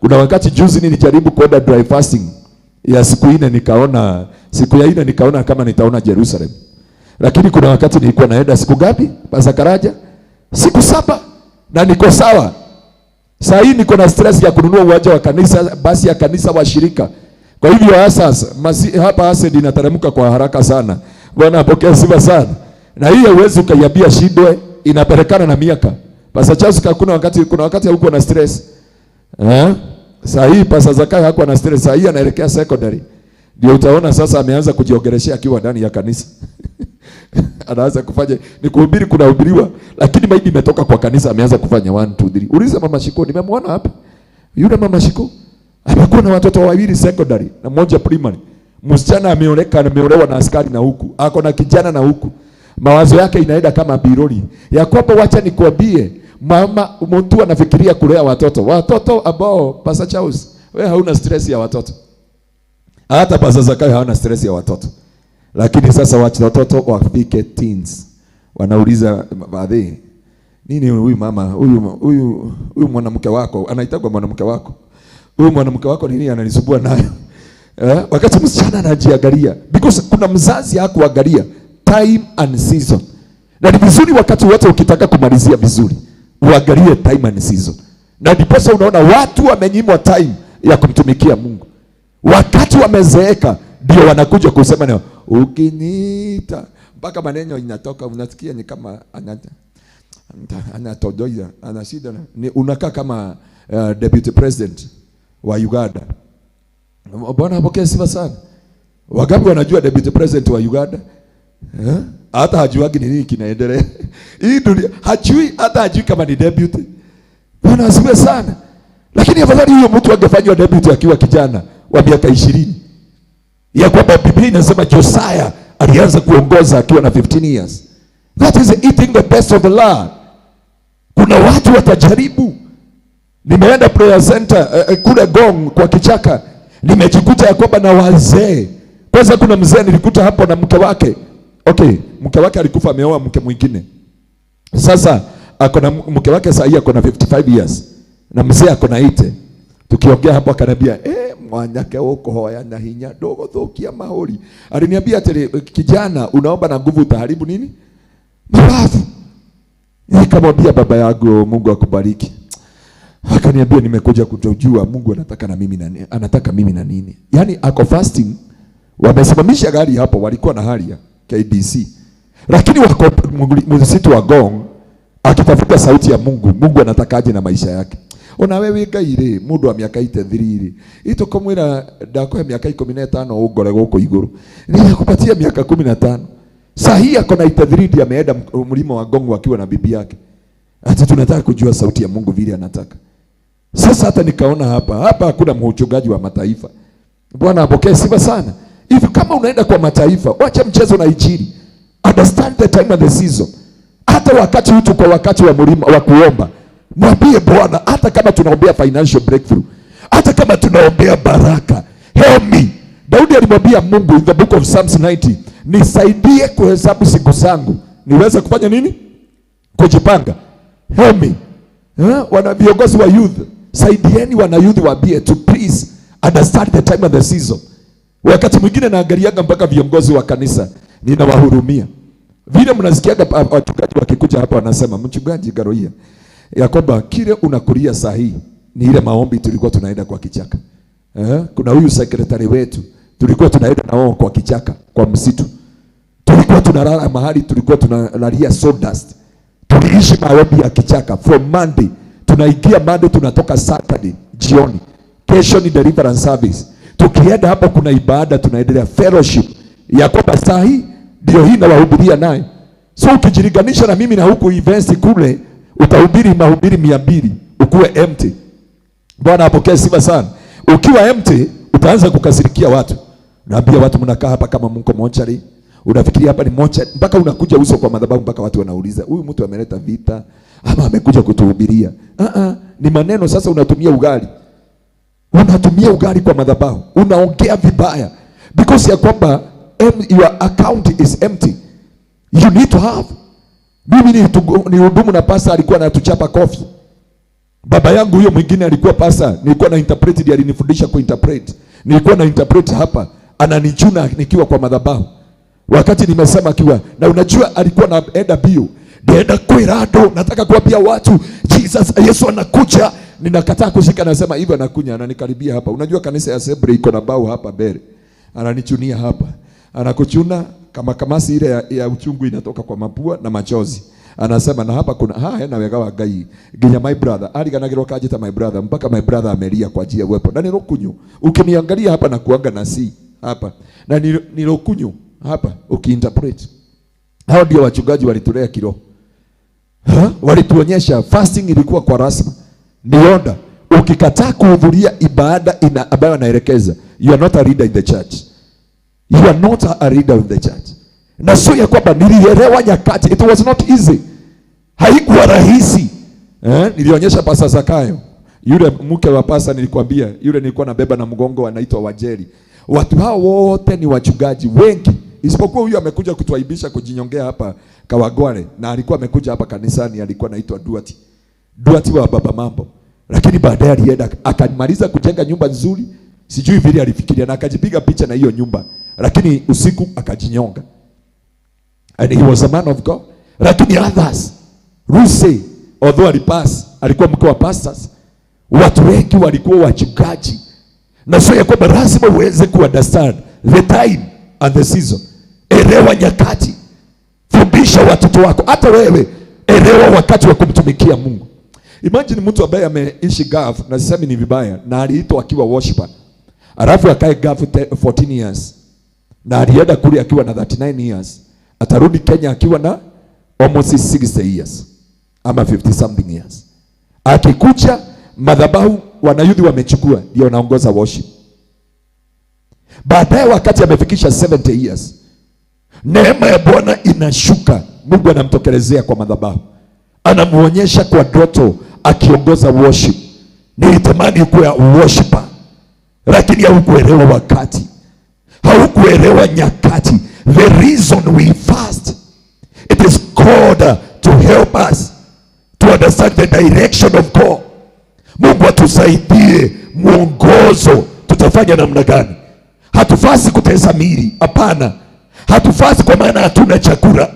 Kuna wakati juzi nilijaribu kwenda dry fasting ya siku 4, nikaona siku ya 4 nikaona kama nitaona Jerusalem. Lakini kuna wakati nilikuwa naenda siku ngapi? Pastor Karaja? Siku 7 na niko sawa. Saa hii niko na stress ya kununua uwanja wa kanisa, basi ya kanisa wa shirika. Kwa hivyo sasa hapa asset inateremka kwa haraka sana. Bwana apokee sifa sana. Na hii huwezi ukaiambia shidwe, inapelekana na miaka. Pastor Charles, kuna wakati huko na stress. Saa hii Pastor Zakayo hakuwa na stress, saa hii anaelekea secondary. Ndio utaona sasa ameanza kujiongeleshea akiwa ndani ya kanisa. Anaanza kufanya ni kuhubiri, kunahubiriwa, lakini maidi imetoka kwa kanisa, ameanza kufanya 1 2 3. Uliza mama Shiko, nimemwona hapa. Yule mama Shiko amekuwa na watoto wawili secondary na mmoja primary. Msichana ameoleka, ameolewa na askari na huku, ako na kijana na huku. Mawazo yake inaenda kama biroli. Ya kwamba wacha nikuambie, Mama mtu anafikiria kulea watoto, watoto ambao Pastor Charles, wewe hauna stress ya watoto, hata Pastor Zakayo hauna stress ya watoto. Lakini sasa watoto wafike teens, wanauliza baadhi, nini huyu mama huyu huyu huyu mwanamke wako anaitagwa mwanamke wako, huyu mwanamke wako nini ananisumbua nayo? Wakati msichana anajiangalia, because kuna mzazi hakuangalia time and season. Na ni vizuri wakati wote ukitaka kumalizia vizuri uangalie time and season, na ndiposa unaona watu wamenyimwa time ya kumtumikia Mungu. Wakati wamezeeka ndio wanakuja kusema na ukiniita, mpaka maneno inatoka, unasikia ni kama anatodoia, ana shida, ni unakaa kama deputy president wa Uganda. Bwana apokee sifa sana. Wangapi wanajua deputy president wa Uganda? Eh? Hata hajuagi ni nini kinaendelea. Hii dunia hajui, hata hajui kama ni deputy. Bwana asifiwe sana. Lakini afadhali huyo mtu angefanywa deputy akiwa kijana wa miaka 20. Ya kwamba Biblia inasema Josiah alianza kuongoza akiwa na 15 years. That is eating the best of the land. Kuna watu watajaribu. Nimeenda prayer center kule Gong kwa kichaka, nimejikuta ya kwamba na wazee. Kwanza kuna mzee nilikuta hapo na mke wake. Okay, mke wake alikufa, ameoa mke mwingine. Sasa ako na mke wake sasa hii ako na 55 years na mzee ako na 80. Tukiongea hapo akaniambia, mwanake ukuhoya na hinya nduguthukia mahuri. Aliniambia ati kijana, unaomba na nguvu utaharibu nini? Mabavu. Nikamwambia baba yangu, Mungu akubariki. Akaniambia nimekuja kutojua Mungu anataka na mimi na anataka mimi na nini. Yaani ako fasting, wamesimamisha gari hapo, walikuwa na hali ya KBC. Lakini wako msitu wa Gong akitafuta sauti ya Mungu, Mungu anatakaje na maisha yake. Ona wewe Ngai ri mundu wa miaka 83 ri itukumwira ndakuhe miaka 15 ungore guku iguru, ninakupatia miaka 15. Sahi ako na 83 ndiye ameenda mlima wa Gong akiwa na bibi yake. Ati tunataka kujua sauti ya Mungu vile anataka. Sasa hata nikaona hapa hakuna mchungaji wa mataifa. Bwana apokee sifa sana. Hivi kama unaenda kwa mataifa, wacha mchezo na injili. Understand the time and the season. Hata wakati huu tuko wakati wa mlima wa kuomba. Mwambie Bwana, hata kama tunaombea financial breakthrough, hata kama tunaombea baraka, help me. Daudi alimwambia Mungu in the book of Psalms 90, nisaidie kuhesabu siku zangu, niweze kufanya nini? Kujipanga. Help me. Wana viongozi wa youth, saidieni wana youth waambie to please understand the time and the season. Wakati mwingine naangaliaga mpaka viongozi wa kanisa, ninawahurumia. Vile mnasikiaga wachungaji wakikuja hapa wanasema, mchungaji Garoia, ya kwamba kile unakulia sahihi ni ile maombi tulikuwa tunaenda kwa kichaka. Kuna huyu sekretari wetu tulikuwa tunaenda na wao kwa kichaka, kwa msitu. Tulikuwa tunalala mahali, tulikuwa tunalalia sawdust. Tuliishi maombi ya kichaka from Monday. Tunaingia Monday, tunatoka Saturday jioni. Kesho ni deliverance service. Tukienda hapo kuna ibada, tunaendelea fellowship ya kwamba saa hii ndio hii nawahubiria naye. So ukijilinganisha na mimi na huku events kule, utahubiri mahubiri 200 ukuwe empty. Bwana apokee sifa sana. Ukiwa empty utaanza kukasirikia watu. Unaambia watu mnakaa hapa kama mko mochari. Unafikiria hapa ni mochari mpaka unakuja uso kwa madhabahu mpaka watu wanauliza, huyu mtu ameleta vita ama amekuja kutuhubiria? Ni maneno sasa unatumia ugali. Unatumia ugali kwa madhabahu. Unaongea vibaya because ya kwamba your account is empty. You need to have. Mimi ni hudumu na pasa alikuwa anatuchapa kofi. Baba yangu huyo mwingine alikuwa pasa, nilikuwa na interpret, ndiye alinifundisha kuinterpret. Nilikuwa na interpret hapa, ananichuna nikiwa kwa madhabahu. Wakati nimesema akiwa, na unajua alikuwa naenda bio. Ndienda kwirado, nataka kuambia watu Jesus, Yesu anakuja. Ninakataa kushika, nasema hivyo anakunya, ananikaribia hapa. Unajua kanisa ya Sebre iko na bao hapa mbele. Ananichunia hapa. Anakuchuna kama kamasi ile ya uchungu inatoka kwa mapua na machozi. Anasema na hapa kuna na wega Ngai nginya my brother aliganagirwo kajita my brother mpaka my brother amelia kwa ajili ya uwepo. Na nirokunyu. Ukiniangalia hapa na kuanga na si hapa. Na nirokunyu hapa ukiinterpret. Hao ndio wachungaji walitulea kiroho. Walituonyesha fasting ilikuwa kwa rasmi. Ni order. Ukikataa kuhudhuria ibada ambayo anaelekeza, you are not a leader in the church. You are not a leader in the church. Na sio ya kwamba nilielewa nyakati, it was not easy. Haikuwa rahisi. Nilionyesha Pasa Zakayo. Yule mke wa pasa nilikwambia, yule nilikuwa nabeba na mgongo anaitwa Wajeri. Watu hao wote ni wachungaji wengi. Isipokuwa huyu amekuja kutuaibisha kujinyongea hapa Kawagware, na alikuwa amekuja hapa kanisani, alikuwa anaitwa Duati. Duati wa Baba Mambo. Lakini baadaye alienda akamaliza kujenga nyumba nzuri, sijui vile alifikiria, na akajipiga picha na hiyo nyumba. Lakini usiku akajinyonga. And he was a man of God. Lakini others, Ruse, although alipass, alikuwa mke wa pastors. Watu wengi walikuwa wachungaji. Na sio ya kwamba lazima uweze ku understand the time and the season. Elewa nyakati. Fundisha watoto wako. Hata wewe elewa wakati wa kumtumikia Mungu. Imagine mtu ambaye ameishi Gulf, na sisemi ni vibaya, na aliitwa akiwa worshiper. Alafu akae Gulf 14 years. Na alienda kule akiwa na 39 years. Atarudi Kenya akiwa na almost 60 years ama 50 something years. Akikuja madhabahu wanayudhi wamechukua, ndio wanaongoza worship. Baadaye wakati amefikisha 70 years, neema ya Bwana inashuka, Mungu anamtokelezea kwa madhabahu, anamuonyesha kwa ndoto akiongoza worship. Nilitamani kuwa worshiper, lakini haukuelewa wakati, haukuelewa nyakati. The reason we fast, it is God to help us to understand the direction of God. Mungu atusaidie mwongozo, tutafanya namna gani? Hatufasi kutesa miili, hapana. Hatufasi kwa maana hatuna chakula.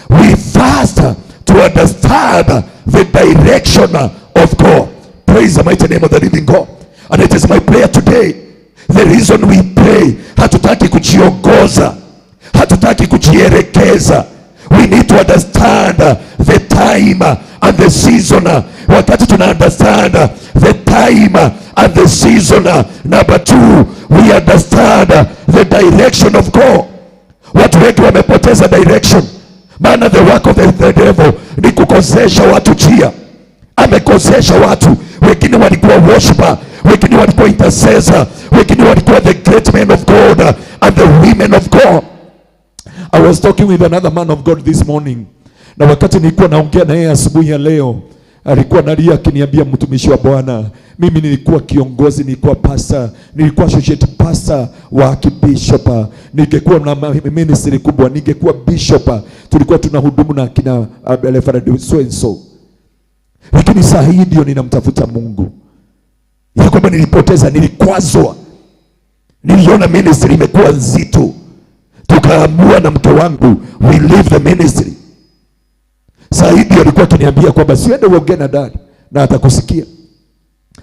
We fast to understand the direction of God. Praise the mighty name of the living God. And it is my prayer today. The reason we pray, hatutaki kujiongoza, hatutaki kujielekeza. We need to understand the time and the season. Wakati tuna understand the time and the season. Number two, we understand the direction of God. Watu wengi wamepoteza direction. Maana the work of the devil ni kukosesha watu njia. Amekosesha watu. Wengine walikuwa worshiper, wengine walikuwa intercessor, wengine walikuwa the great men of God and the women of God. I was talking with another man of God this morning. Na wakati nilikuwa naongea na yeye asubuhi ya leo, alikuwa analia akiniambia, mtumishi wa Bwana, mimi nilikuwa kiongozi, nilikuwa pastor, nilikuwa associate pastor wa kibishop, ningekuwa na ministry kubwa, ningekuwa bishop, tulikuwa tunahudumu na kina Reverend so and so. Lakini saa hii ndio ninamtafuta Mungu. Ya kwamba nilipoteza, nilikwazwa. Niliona ministry imekuwa nzito. Tukaamua na mke wangu, we leave the ministry. Saa hii ndio alikuwa akiniambia kwamba siende uongee na dad na atakusikia.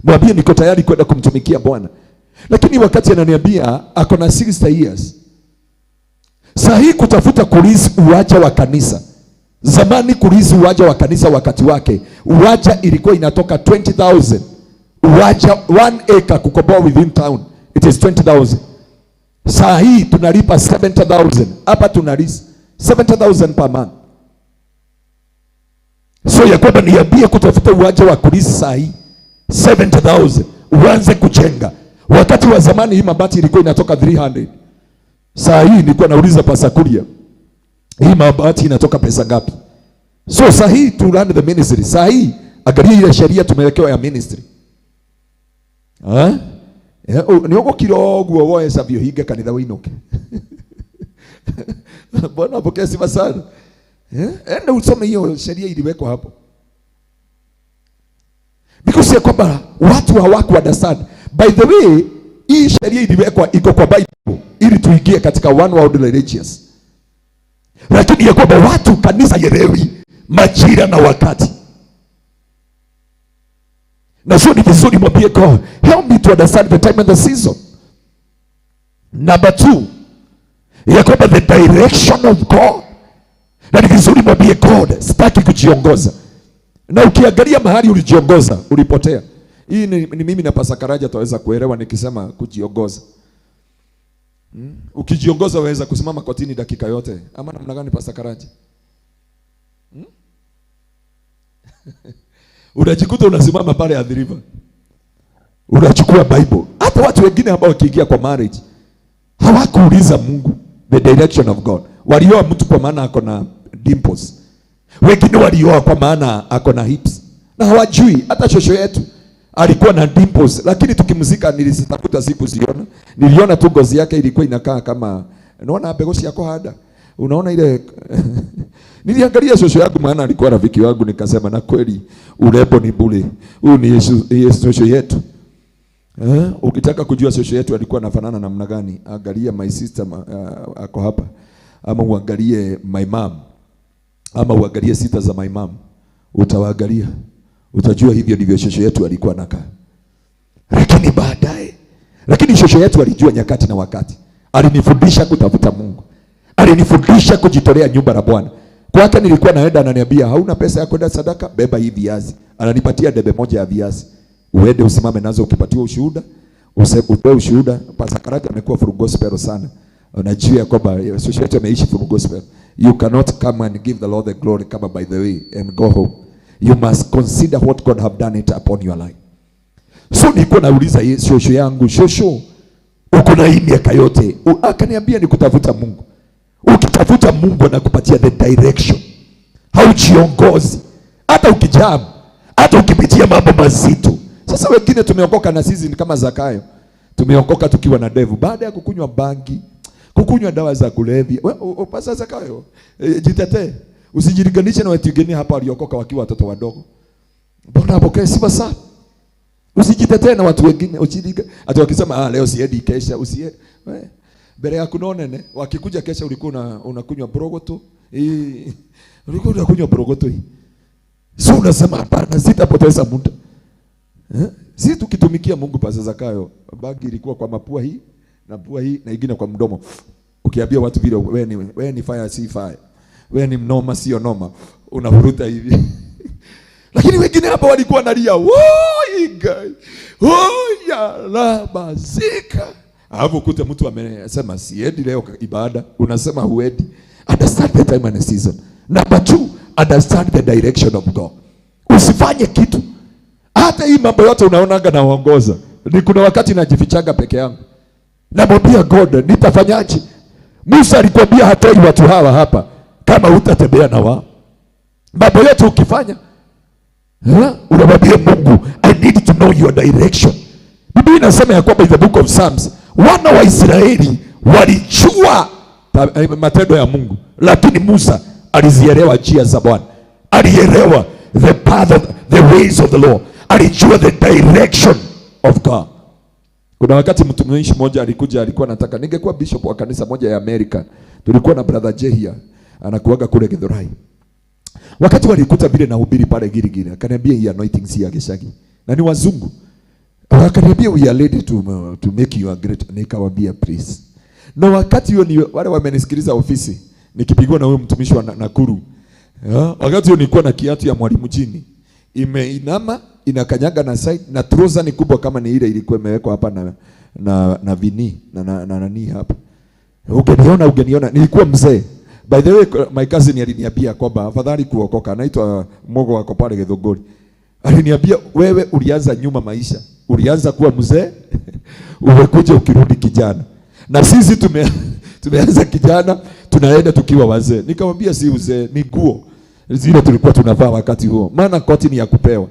Mwambie niko tayari kwenda kumtumikia Bwana. Lakini wakati ananiambia ako na 60 years. Saa hii kutafuta kulease uwanja wa kanisa. Zamani kulease uwanja wa kanisa wakati wake, uwanja ilikuwa inatoka 20,000. Uwanja 1 acre kukomboa within town, it is 20,000. Saa hii tunalipa 70,000. Hapa tunalease 70,000 per month. So ya kwamba niambie kutafuta uwanja wa kulease saa hii 70,000 uanze kujenga. Wakati wa zamani hii mabati ilikuwa inatoka 300. Saa hii nilikuwa nauliza Pastor Kuria, hii mabati inatoka pesa ngapi? So saa hii to run the ministry, saa hii angalia ile sheria tumewekewa ya ministry. Ha? Ni ũgũkira ũguo woe cabi ũhinge kanitha ũinũke. Bwana apokee sifa sana. Enda usome hiyo sheria iliwekwa hapo. Because ya kwamba watu hawaku understand. By the way, hii sheria iliwekwa iko kwa Bible ili tuingie katika one world religious. Lakini ya kwamba watu kanisa haielewi majira na wakati. Na sio ni vizuri mwambie God, help me to understand the time and the season. Number two, ya kwamba the direction of God. Na ni vizuri mwambie God, sitaki kujiongoza. Na ukiangalia mahali ulijiongoza, ulipotea. Hii ni mimi na Pastor Karaja tutaweza kuelewa nikisema kujiongoza. Ukijiongoza waweza kusimama kotini dakika yote. Ama namna gani Pastor Karaja? Unajikuta unasimama pale Athi River. Unachukua Bible. Hata watu wengine ambao wakiingia kwa marriage hawakuuliza Mungu the direction of God. Walioa mtu kwa maana ako na dimples. Wengine walioa kwa maana ako na hips, Na hawajui hata shosho yetu alikuwa na dimples, lakini tukimzika nilizitafuta sikuziona. Niliona tu ngozi yake ilikuwa inakaa kama, unaona mbegu cia kuhanda, unaona ile. Niliangalia shosho yangu, maana alikuwa rafiki wangu, nikasema na kweli urembo ni bure. Huyu ni Yesu, Yesu shosho yetu. Eh? Ukitaka kujua shosho yetu alikuwa anafanana namna gani, angalia my sister ako hapa, ama uangalie my mom, ama uangalie sita za my mom, utawaangalia utajua hivyo ndivyo shosho yetu alikuwa anakaa. Lakini baadaye, lakini shosho yetu alijua nyakati na wakati. Alinifundisha kutafuta Mungu, alinifundisha kujitolea nyumba la Bwana. Kwake nilikuwa naenda, ananiambia hauna pesa ya kwenda sadaka, beba hii viazi. Ananipatia debe moja ya viazi, uende usimame nazo, ukipatiwa ushuhuda utoe ushuhuda. Pastor Karanja amekuwa full gospel sana. Unajua kwamba shosho yetu ameishi full gospel. You cannot come and give the Lord the glory kama by the way and go home. You must consider what God have done it upon your life. So nilikuwa nauliza shosho yangu, shosho, uko na hii miaka yote? Akaniambia ni kutafuta Mungu. Ukitafuta Mungu anakupatia the direction. Haujiongozi. Hata ukijam, hata ukipitia mambo mazito. Sasa wengine tumeokoka na sisi ni kama Zakayo. Tumeokoka tukiwa na ndevu baada ya kukunywa bangi, kukunywa dawa za kulevya. Pasa Zakayo, jitetee. Usijilinganishe na watu wengine hapa waliokoka wakiwa watoto wadogo. Mbona apokee sifa sana? Usijitetee na watu wengine, usijilinga. Hata wakisema leo siendi kesha, usie. Mbele ya kunonene, wakikuja kesha ulikuwa unakunywa brogoto. Ulikuwa unakunywa brogoto hii. So unasema hapana, sitapoteza muda. Si tukitumikia Mungu pasa Zakayo, bagi ilikuwa kwa mapua hii na pua hii na ingine kwa mdomo. Ukiambia watu vile wewe ni fire si fire. Wewe ni mnoma sio noma, unavuruta hivi. Lakini wengine hapa walikuwa nalia, woi guy, oh ya la bazika. Alafu ukute mtu amesema siendi leo ibada, unasema huendi. Understand the time and the season. Number 2, understand the direction of God. Usifanye kitu. Hata hii mambo yote unaonaga naongoza. Ni kuna wakati najifichaga peke yangu. Namwambia God, nitafanyaje? Musa alikwambia hatoi watu hawa hapa kama hutatembea na wao. Mambo yote ukifanya, unamwambia Mungu, I need to know your direction. Biblia inasema ya kwamba in the book of Psalms, wana wa Israeli walijua matendo ya Mungu, lakini Musa alizielewa njia za Bwana. Alielewa the path of the ways of the Lord. Alijua the direction of God. Kuna wakati mtumishi mmoja alikuja, alikuwa anataka ningekuwa bishop wa kanisa moja ya Amerika. Tulikuwa na brother Jehia, anakuaga kule Githurai. Wakati walikuta vile nahubiri pale Gilgil, akaniambia hii anointing si ya Gishagi. Na ni wazungu. Wakaniambia we are ready to make you a great. Nikamwambia please. Na wakati huo ni wale wamenisikiliza ofisi, nikipigwa na huyo mtumishi wa Nakuru. Wakati huo nilikuwa na kiatu ya mwalimu chini. Imeinama, inakanyaga na side, na trouser ni kubwa kama ni ile ilikuwa imewekwa hapa na vini na nani hapa. Ungeniona nilikuwa mzee. By the way, my cousin aliniambia kwamba afadhali kuokoka. Anaitwa Mogo wako pale Githunguri. Aliniambia wewe ulianza nyuma maisha. Ulianza kuwa mzee, umekuja ukirudi kijana. Na sisi tumeanza kijana, tunaenda tukiwa wazee. Nikamwambia si uzee, ni nguo zile tulikuwa tunavaa wakati huo. Maana koti ni ya kupewa.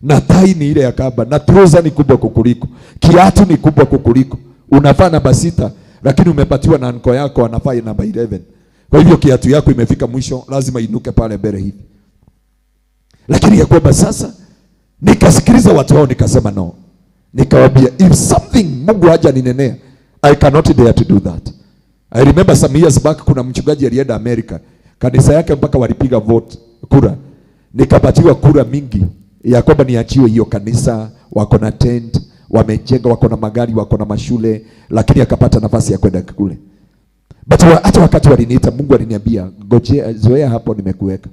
Na tai ni ile ya kaba, na trouser ni kubwa kukuliko. Kiatu ni kubwa kukuliko. Unavaa namba 6, lakini umepatiwa na anko yako anavaa namba 11. Kwa hivyo kiatu yako imefika mwisho, lazima inuke pale mbele hivi. Lakini ya kwamba sasa nikasikiliza watu hao nikasema no. Nikawaambia if something Mungu hajaninenea, I cannot dare to do that. I remember some years back kuna mchungaji alienda Amerika. Kanisa yake mpaka walipiga vote kura. Nikapatiwa kura mingi ya kwamba niachiwe hiyo kanisa, wako na tent, wamejenga, wako na magari, wako na mashule, lakini akapata nafasi ya kwenda kule. But hata wakati waliniita, Mungu aliniambia ngojea, zoea hapo nimekuweka.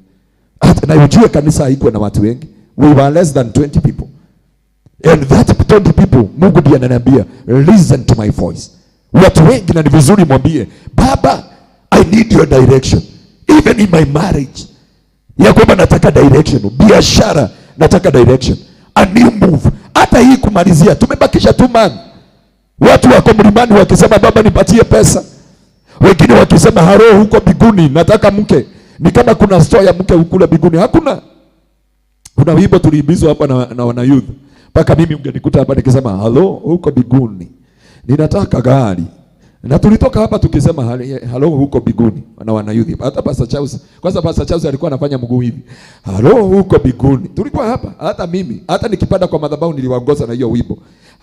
Hata na ujue kanisa haikuwa na watu wengi. We were less than 20 people. And that 20 people, Mungu ndiye ananiambia, listen to my voice. Watu wengi, na ni vizuri mwambie, Baba, I need your direction. Even in my marriage. Ya kwamba nataka direction. Biashara, nataka direction. A new move. Hata hii kumalizia, tumebakisha 2 months. Watu wako mlimani wakisema baba nipatie pesa. Wengine wakisema haro huko biguni, nataka mke. Ni kama kuna store ya mke kule biguni. Hakuna. Kuna wimbo tuliimbizwa hapa na wana youth. Mpaka mimi ungenikuta hapa nikisema halo huko biguni, ninataka gari. Na tulitoka hapa tukisema halo huko biguni na wana youth. Hata Pastor Charles, kwanza Pastor Charles alikuwa anafanya mguu hivi. Halo huko biguni. Tulikuwa hapa, hata mimi, hata nikipanda kwa madhabahu niliwaongoza na hiyo wimbo.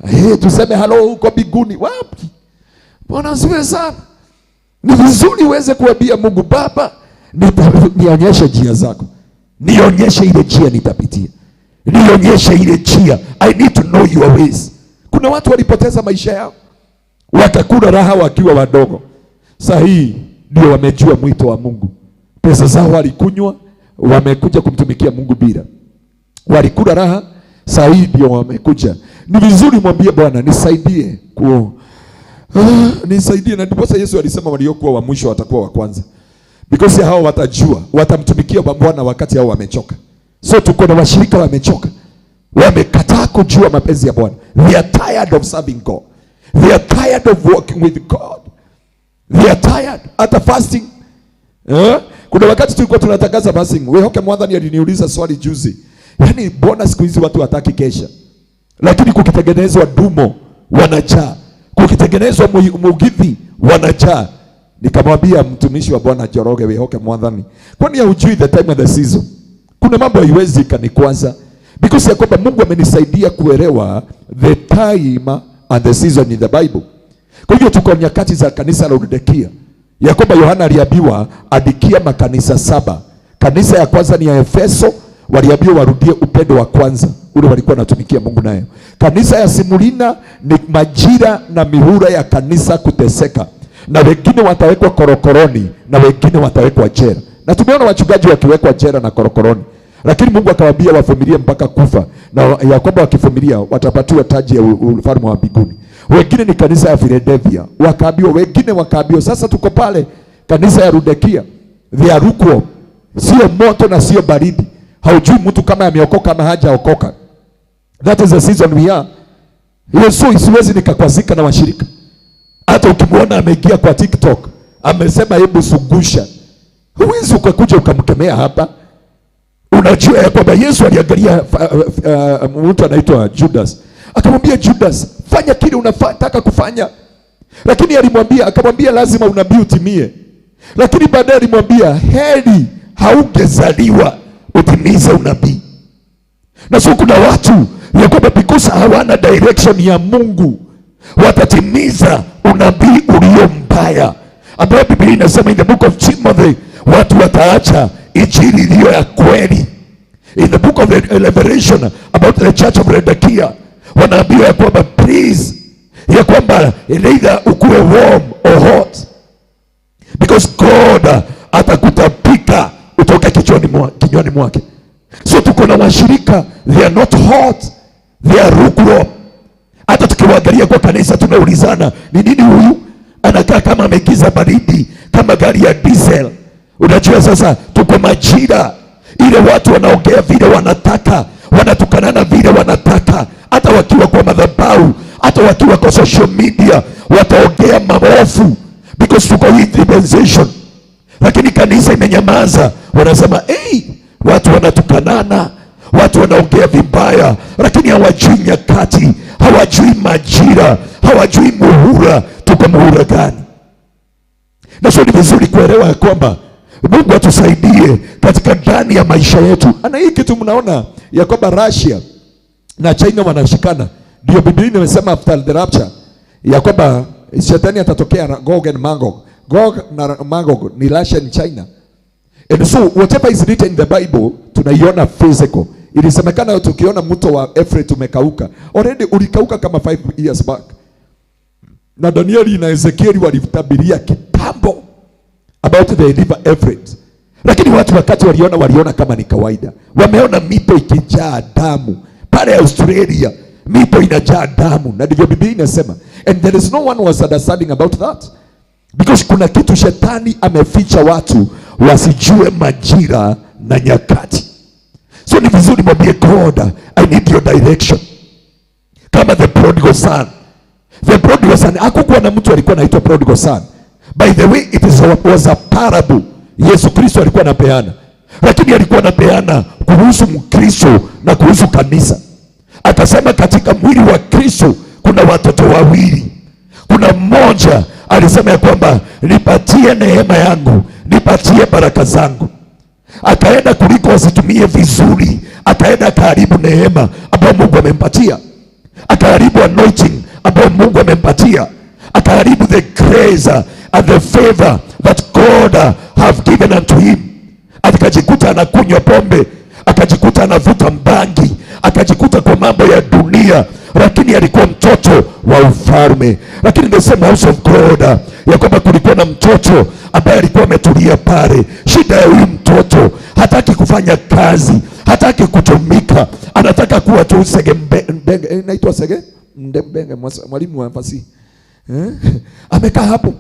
Hey, tuseme halo huko biguni. Wapi? Bwana asifiwe sana. Ni vizuri uweze kuambia Mungu, Baba, nionyeshe njia zako. Nionyeshe ile njia nitapitia. Nionyeshe ile njia. I need to know your ways. Kuna watu walipoteza maisha yao, wakakula raha wakiwa wadogo. Sasa hii ndio wamejua mwito wa Mungu. Pesa zao walikunywa, wamekuja kumtumikia Mungu bila. Walikula raha, sasa hii ndio wamekuja. Ni vizuri mwambie Bwana, nisaidie nisaidie. Na ndiposa Yesu alisema waliokuwa wa mwisho watakuwa wa kwanza. Because hao watajua, watamtumikia Bwana wakati hao wamechoka. So tuko na washirika wamechoka. Wamekataa kujua mapenzi ya Bwana. They are tired of serving God. They are tired of walking with God. They are tired. Hata fasting. Kuna wakati tulikuwa tunatangaza fasting. Wehoke Mwathani aliniuliza swali juzi. Yaani mbona siku hizi watu hataki kesha? Lakini kukitengenezwa dumo wanajaa. Kukitengenezwa mugithi wanajaa. Nikamwambia mtumishi wa Bwana Njoroge Wehoke Mwathani, kwani haujui the time and the season? Kuna mambo haiwezi ikanikwaza. Because ya kwamba Mungu amenisaidia kuelewa the time and the season in the Bible. Kwa hiyo tuko nyakati za kanisa la Laodikia. Ya kwamba Yohana aliambiwa andikia makanisa 7. Kanisa ya kwanza ni ya Efeso, waliambiwa warudie upendo wa kwanza ule walikuwa wanatumikia Mungu nayo. Kanisa ya Simulina ni majira na mihura ya kanisa kuteseka. Na wengine watawekwa korokoroni na wengine watawekwa jela. Na tumeona wachungaji wakiwekwa jela na korokoroni. Lakini Mungu akawaambia wavumilie mpaka kufa, na ya kwamba wakivumilia watapatiwa taji ya ufalme wa mbinguni. Wengine ni kanisa ya Philadelphia, wakaambiwa, wengine wakaambiwa. Sasa tuko pale kanisa ya Laodikia, they are lukewarm, sio moto na sio baridi. Haujui mtu kama ameokoka ama hajaokoka. That is the season we are. Yesu, siwezi nikakwazika na washirika. Hata ukimwona ameingia kwa TikTok, amesema hebu sungusha, huwezi ukakuja ukamkemea hapa. Unajua ya kwamba Yesu aliangalia mtu anaitwa Judas. Akamwambia Judas, fanya kile unataka kufanya. Lakini akamwambia lazima unabii utimie. Lakini baadaye alimwambia heri haungezaliwa utimize unabii. Na sio kuna watu ya kwamba because hawana direction ya Mungu watatimiza unabii ulio mbaya, ambayo Biblia inasema in the book of Timothy watu wataacha injili iliyo ya kweli. In the book of Revelation about the church of Laodikia wanaambiwa ya kwamba please, ya kwamba either ukuwe warm or hot, because God atakutapika utoke kinywani mwake. So tuko na washirika, they are not hot, they are lukewarm. Hata tukiwaangalia kwa kanisa tunaulizana ni nini huyu anakaa kama amegiza baridi kama gari ya diesel. Unajua sasa tuko majira ile watu wanaongea vile wanataka, wanatukanana vile wanataka, hata wakiwa kwa madhabahu, hata wakiwa kwa social media wataongea maovu, because tuko hii dispensation. Lakini kanisa imenyamaza, wanasema hey, watu wanatukanana, watu wanaongea vibaya, lakini hawajui nyakati, hawajui majira, hawajui muhula. Tuko muhula gani? Na sio ni vizuri kuelewa ya kwamba Mungu atusaidie katika ndani ya maisha yetu. Ana hii kitu mnaona ya kwamba Russia na China wanashikana. Ndio Biblia imesema after the rapture ya kwamba shetani atatokea Gog and Magog. Gog na Magog ni Russia and China. And so whatever is written in the Bible tunaiona physical. Ilisemekana tukiona mto wa Euphrates umekauka. Already ulikauka kama 5 years back. Na Danieli na Ezekieli walitabiria kitambo about the river Euphrates. Lakini watu wakati waliona kama ni kawaida. Wameona mito ikijaa damu. Pale Australia mito inajaa damu. Na ndivyo Biblia inasema. And there is no one was understanding about that. Because kuna kitu shetani ameficha watu wasijue majira na nyakati. So ni vizuri mwambie God, I need your direction. Kama the prodigal son. The prodigal son, hakukuwa na mtu alikuwa anaitwa prodigal son. By the way, it was a parable Yesu Kristo alikuwa anapeana. Lakini alikuwa anapeana kuhusu Mkristo na kuhusu kanisa. Akasema katika mwili wa Kristo kuna watoto wawili. Kuna mmoja alisema ya kwamba nipatie neema yangu, nipatie baraka zangu. Akaenda kuliko asitumie vizuri, akaenda akaharibu neema ambayo Mungu amempatia, akaharibu anointing ambayo Mungu amempatia, akaharibu the grace and the favor that God have given unto him. Akajikuta anakunywa pombe, akajikuta anavuta mbangi, akajikuta kwa mambo ya dunia, lakini alikuwa mtoto wa ufalme. Lakini the same house of God, ya kwamba kulikuwa na mtoto ambaye alikuwa ametulia pale. Shida ya huyu mtoto, hataki kufanya kazi, hataki kutumika, anataka kuwa tu sege mbenge, inaitwa sege mbenge, mwalimu wa fasihi, eh? Amekaa hapo,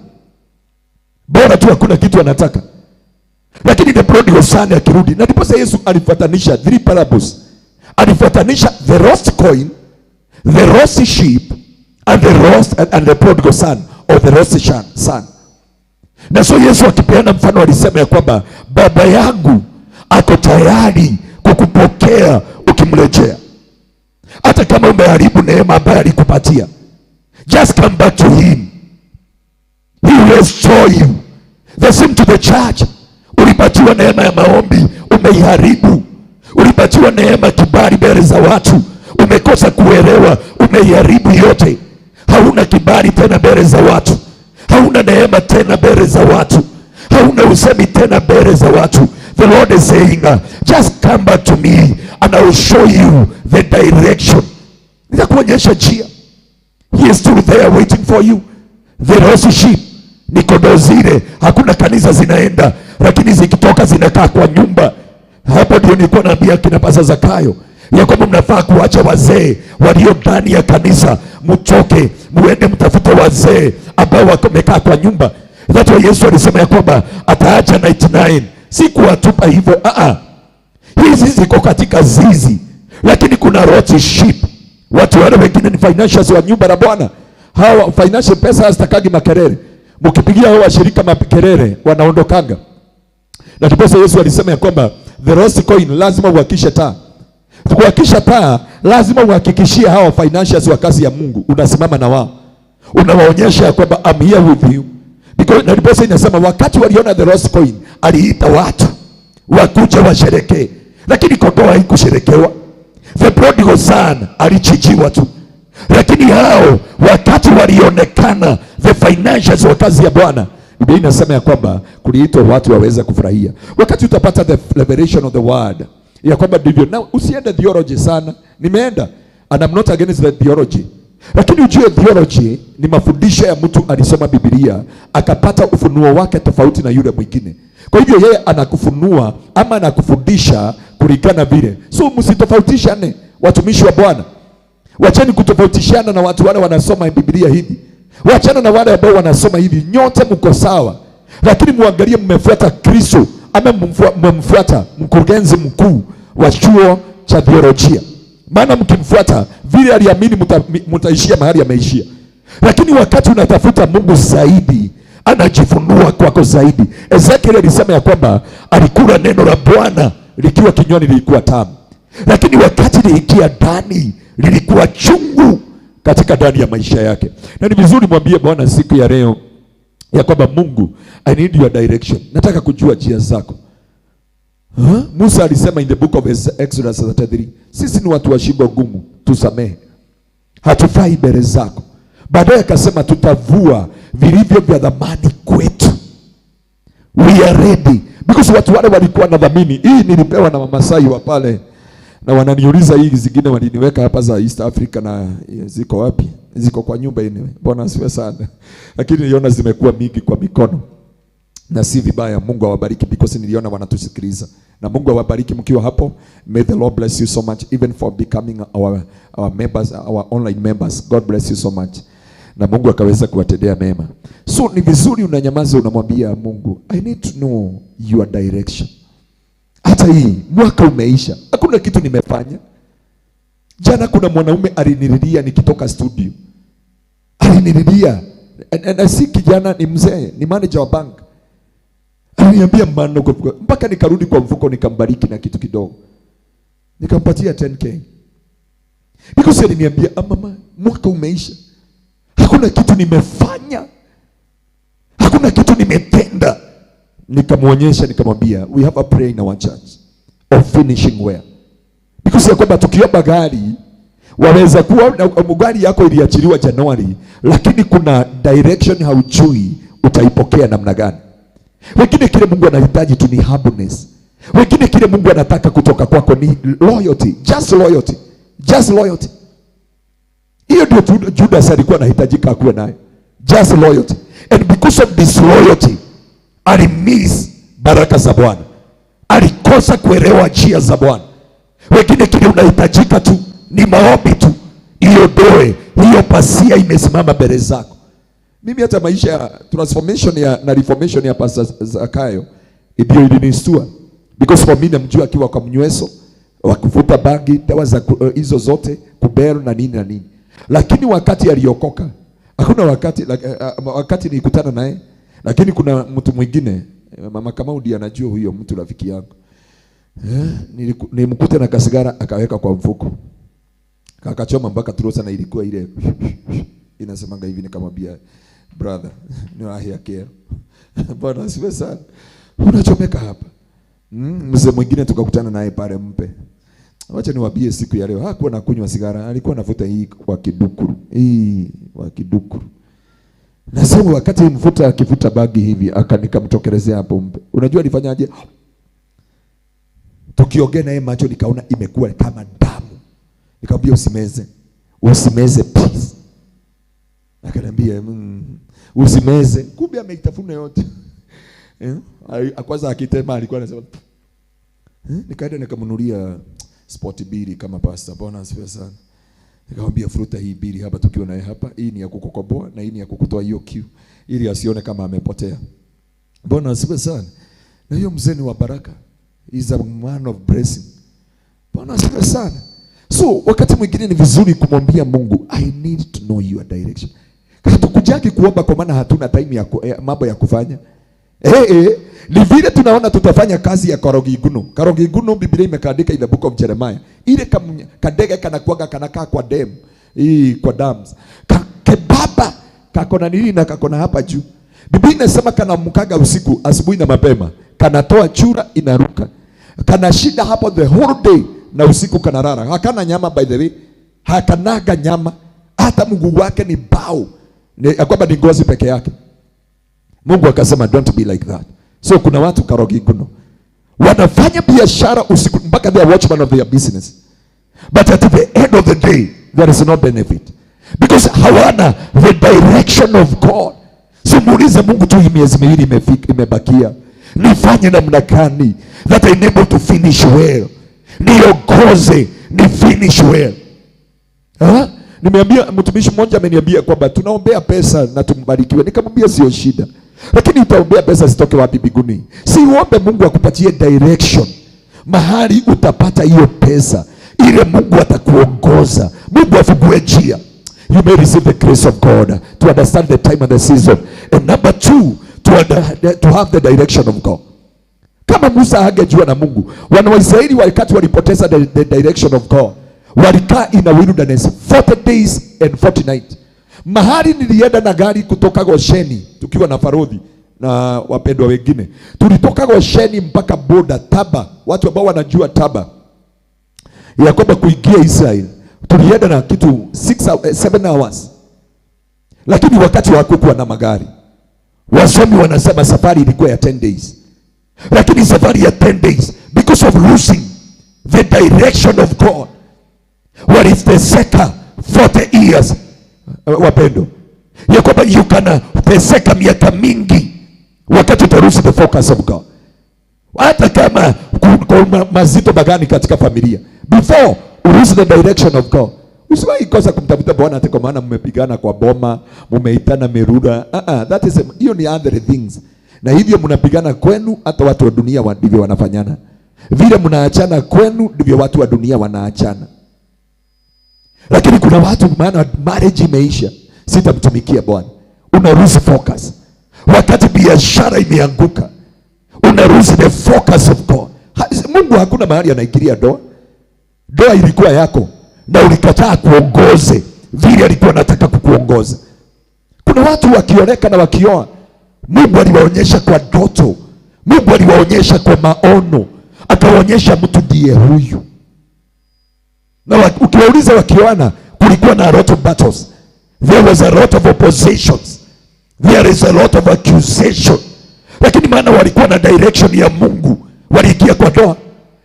bora tu hakuna kitu anataka. Lakini the prodigal son akirudi, na ndiposa Yesu alifuatanisha three parables. Alifuatanisha the lost coin, the lost sheep and the lost and the prodigal son or the lost son. Na so Yesu akipeana mfano alisema ya kwamba baba yangu ako tayari kukupokea ukimrejea, hata kama umeharibu neema ambayo alikupatia. Just come back to him, he will restore you. The same to the church. Ulipatiwa neema ya maombi, umeiharibu. Ulipatiwa neema kibali mbele za watu, umekosa kuelewa, umeiharibu yote. Hauna kibali tena mbele za watu, hauna neema tena mbele za watu, hauna usemi tena mbele za watu. The Lord is saying, just come back to me and I will show you the direction. Nitakuonyesha njia. He is still there waiting for you. The lost sheep ni kondoo zile, hakuna kanisa zinaenda, lakini zikitoka zinakaa kwa nyumba. Hapo ndio nilikuwa naambia kina Pasa Zakayo ya kwamba mnafaa kuacha wazee walio ndani ya kanisa, mtoke muende mtafute wazee ambao wamekaa kwa nyumba. That's why Yesu alisema ya kwamba ataacha 99, si kuwatupa hivyo. Ah, hizi ziko katika zizi, lakini kuna lost sheep. Watu wale wengine ni financials wa nyumba la Bwana. Hawa financial pesa hazitakagi makelele. Mkipigia hao washirika makelele wanaondokanga. Na ndiposa Yesu alisema ya kwamba the lost coin lazima uhakishe taa. Kuhakisha taa lazima uhakikishie hawa financials wa kazi ya Mungu unasimama na wao. Unawaonyesha ya kwamba I'm here with you. Because na ndiposa inasema wakati waliona the lost coin aliita watu wakuja washerekee. Lakini kondoo haikusherekewa. The prodigal son alichinjiwa tu. Lakini hao wakati walionekana the financials wa kazi ya Bwana, Biblia inasema ya kwamba kuliitwa watu waweze kufurahia. Wakati utapata the revelation of the word ya kwamba ndivyo. Now usiende theology sana. Nimeenda and I'm not against the theology. Lakini ujue theology ni mafundisho ya mtu alisoma Biblia akapata ufunuo wake tofauti na yule mwingine. Kwa hivyo yeye anakufunua ama anakufundisha kulingana vile. So msitofautishane watumishi wa Bwana. Wacheni kutofautishiana na watu wale wanasoma Biblia hivi. Wachana na wale ambao wanasoma hivi. Nyote mko sawa. Lakini muangalie mmefuata Kristo ama mmemfuata mkurugenzi mkuu wa chuo cha theolojia. Maana mkimfuata vile aliamini mtaishia mahali ameishia. Lakini wakati unatafuta Mungu zaidi, anajifunua kwako zaidi. Ezekiel alisema ya kwamba alikula neno la Bwana likiwa kinywani lilikuwa tamu. Lakini wakati liingia ndani lilikuwa chungu katika ndani ya maisha yake. Na ni vizuri mwambie Bwana siku ya leo ya kwamba Mungu, I need your direction. Nataka kujua njia zako. Huh? Musa alisema in the book of Exodus 33, sisi ni watu wa shingo gumu, tusamehe. Hatufai mbele zako. Baadaye akasema tutavua vilivyo vya dhamani kwetu. We are ready. Because watu wale walikuwa na dhamini. Hii nilipewa na Wamasai wa pale. Na wananiuliza hii zingine waliniweka hapa za East Africa na ziko wapi? Ziko kwa nyumba anyway. Bwana asifiwe sana. Lakini niliona zimekuwa mingi kwa mikono. Na si vibaya, Mungu awabariki because niliona wanatusikiliza. Na Mungu awabariki mkiwa hapo. May the Lord bless you so much even for becoming our members, our online members. God bless you so much. Na Mungu akaweza kuwatendea mema. So ni vizuri unanyamaza, unamwambia Mungu, I need to know your direction. Hata hii mwaka umeisha, hakuna kitu nimefanya. Jana kuna mwanaume alinililia nikitoka studio. Alinililia. And si kijana, ni mzee, ni manager wa bank. Aliniambia man of God, mpaka nikarudi kwa mfuko nikambariki na kitu kidogo, nikampatia 10K because aliniambia, "Ah, mama, mwaka umeisha, hakuna kitu nimefanya, hakuna kitu nimetenda." Nikamwonyesha, nikamwambia, "We have a prayer in our church of finishing well," because ya kwamba tukiomba gari, waweza kuwa na gari yako iliachiliwa Januari, lakini kuna direction haujui utaipokea namna gani. Wengine kile Mungu anahitaji tu ni humbleness. Wengine kile Mungu anataka kutoka kwako ni loyalty, just loyalty, just loyalty. Hiyo ndio Judas alikuwa anahitajika akuwe nayo, just loyalty. And because of disloyalty alimiss baraka za Bwana, alikosa kuelewa njia za Bwana. Wengine kile unahitajika tu ni maombi tu, iondoe hiyo pazia imesimama mbele zako. Mimi hata maisha ya transformation ya, na reformation ya Pastor Zakayo ndio ilinistua, because for me namjua akiwa kwa mnyweso wa kuvuta bangi, dawa za hizo zote, kuberu na nini na nini, lakini wakati aliokoka hakuna wakati like, wakati nilikutana naye, lakini kuna mtu mwingine, Mama Kamau ndiye anajua huyo mtu, rafiki yangu, nilimkuta na kasigara akaweka kwa mfuko, kakachoma mpaka turosa, na ilikuwa ile inasemanga hivi. Nikamwambia, "Brother, ni wahia kero. Bwana asifiwe sana, unachomeka hapa." Mzee mwingine tukakutana naye pale mpe, wacha niwaambie siku ya leo, hakuwa nakunywa sigara, alikuwa anavuta hii kwa kidukuru, hii wa kidukuru. Na sasa wakati mvuta akivuta bangi hivi, akanikamtokelezea hapo mpe, unajua alifanyaje? Tukiongea naye macho nikaona imekuwa kama damu. Nikamwambia, "Usimeze, usimeze please." Akaniambia, usimeze." Kumbe ameitafuna yote. Eh? Kwanza akitema alikuwa anasema, eh? Nikaenda nikamnunulia spot mbili kama pastor. Bwana asifiwe sana. Nikamwambia, "Vuta hii mbili hapa tukiwa naye hapa, hii ni ya kukukoboa na hii ni ya kukutoa hiyo kiu ili asione kama amepotea." Bwana asifiwe sana. Na hiyo mzee ni wa baraka. He is a man of blessing. Bwana asifiwe sana. So wakati mwingine ni vizuri kumwambia Mungu, "I need to know your direction." Hatukujagi kuomba kwa maana hatuna time ya mambo ya kufanya. Ni vile tunaona tutafanya kazi ya karogiguno. Karogiguno Biblia imekaandika in the book of Jeremiah. Ile kadege kanakuaga kanakaa kwa dam. Hii kwa dams. Kebaba kako na nini na kako na hapa juu. Biblia inasema kanamkaga usiku, asubuhi na mapema. Kanatoa chura inaruka. Kana shida hapo the whole day na usiku kanarara. Hakana nyama, by the way. Hakanaga nyama. Hata mguu wake ni bao. Ni ya kwamba ni ngozi peke yake. Mungu akasema, "Don't be like that." So kuna watu karogiguno wanafanya biashara usiku mpaka they are watchman of their business. But at the end of the day there is no benefit because hawana the direction of God. So muulize Mungu tu, hii miezi 2 imefika, imebakia, nifanye namna gani that I able to finish well, niongoze ni finish well. Ha? Nimeambia mtumishi mmoja, ameniambia kwamba tunaombea pesa na tumbarikiwe. Nikamwambia sio shida, lakini utaombea pesa zitoke wapi mbinguni? Si uombe Mungu akupatie direction mahali utapata hiyo pesa, ile Mungu atakuongoza, Mungu afungue njia. You may receive the grace of God to understand the time and the season. And number two, to have the direction of God. Kama Musa hangejua na Mungu, wana wa Israeli wakati walipoteza the direction of God, walikaa in a wilderness 40 days and 40 nights. Mahali nilienda na gari kutoka Gosheni tukiwa na Farodhi na wapendwa wengine, tulitoka Gosheni mpaka boda Taba, watu ambao wanajua Taba ya kwamba kuingia Israel, tulienda na kitu 6 7 hours, lakini wakati hakukuwa na magari. Wasomi wanasema safari ilikuwa ya 10 days, lakini safari ya 10 days, because of losing the direction of God, waliteseka 40 years. Wapendo, ya kwamba you can teseka miaka mingi wakati utalose the focus of God, hata kama kuna mazito magani katika familia, before ulose the direction of God. Usiwahi kosa kumtafuta Bwana ati kwa maana mmepigana kwa boma, mmeitana merura. That is hiyo ni other things. Na hivyo mnapigana kwenu, hata watu wa dunia ndivyo wanafanyana. Vile mnaachana kwenu, ndivyo watu wa dunia wanaachana. Lakini kuna watu, maana marriage imeisha, sitamtumikia Bwana. Una lose focus wakati biashara imeanguka. Una lose the focus of God. Mungu hakuna mahali anaingilia ndoa. Ndoa ilikuwa yako na ulikataa kuongoze vile alikuwa anataka kukuongoza. Kuna watu wakioleka na wakioa, Mungu aliwaonyesha kwa ndoto, Mungu aliwaonyesha kwa maono, akawaonyesha mtu ndiye huyu. Na ukiwauliza wakioana, kulikuwa na a lot of battles. There was a lot of oppositions. There is a lot of accusation. Lakini maana walikuwa na direction ya Mungu, waliingia kwa ndoa.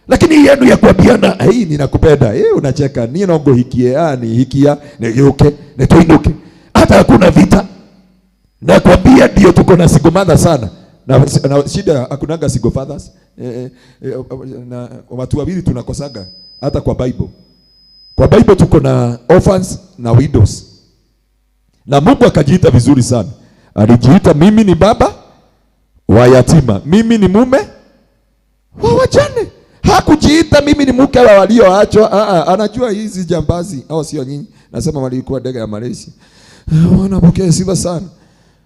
Lakini yenu ya kuambiana, hey, ninakupenda, hey, unacheka, ni nongo hikie, ni hikia, nigeuke, nituinuke. Hata hakuna vita. Nakwambia ndio tuko na single mother sana. Na shida hakunanga single fathers. Na watu wawili tunakosaga hata kwa Bible. Kwa Bible tuko na orphans na widows. Na Mungu akajiita vizuri sana. Alijiita mimi ni baba wa yatima, mimi ni mume wa wajane. Hakujiita mimi ni mke wa walioachwa. Anajua hizi jambazi au sio nyinyi. Nasema walikuwa ndege ya Malaysia. Wanapokea sifa sana.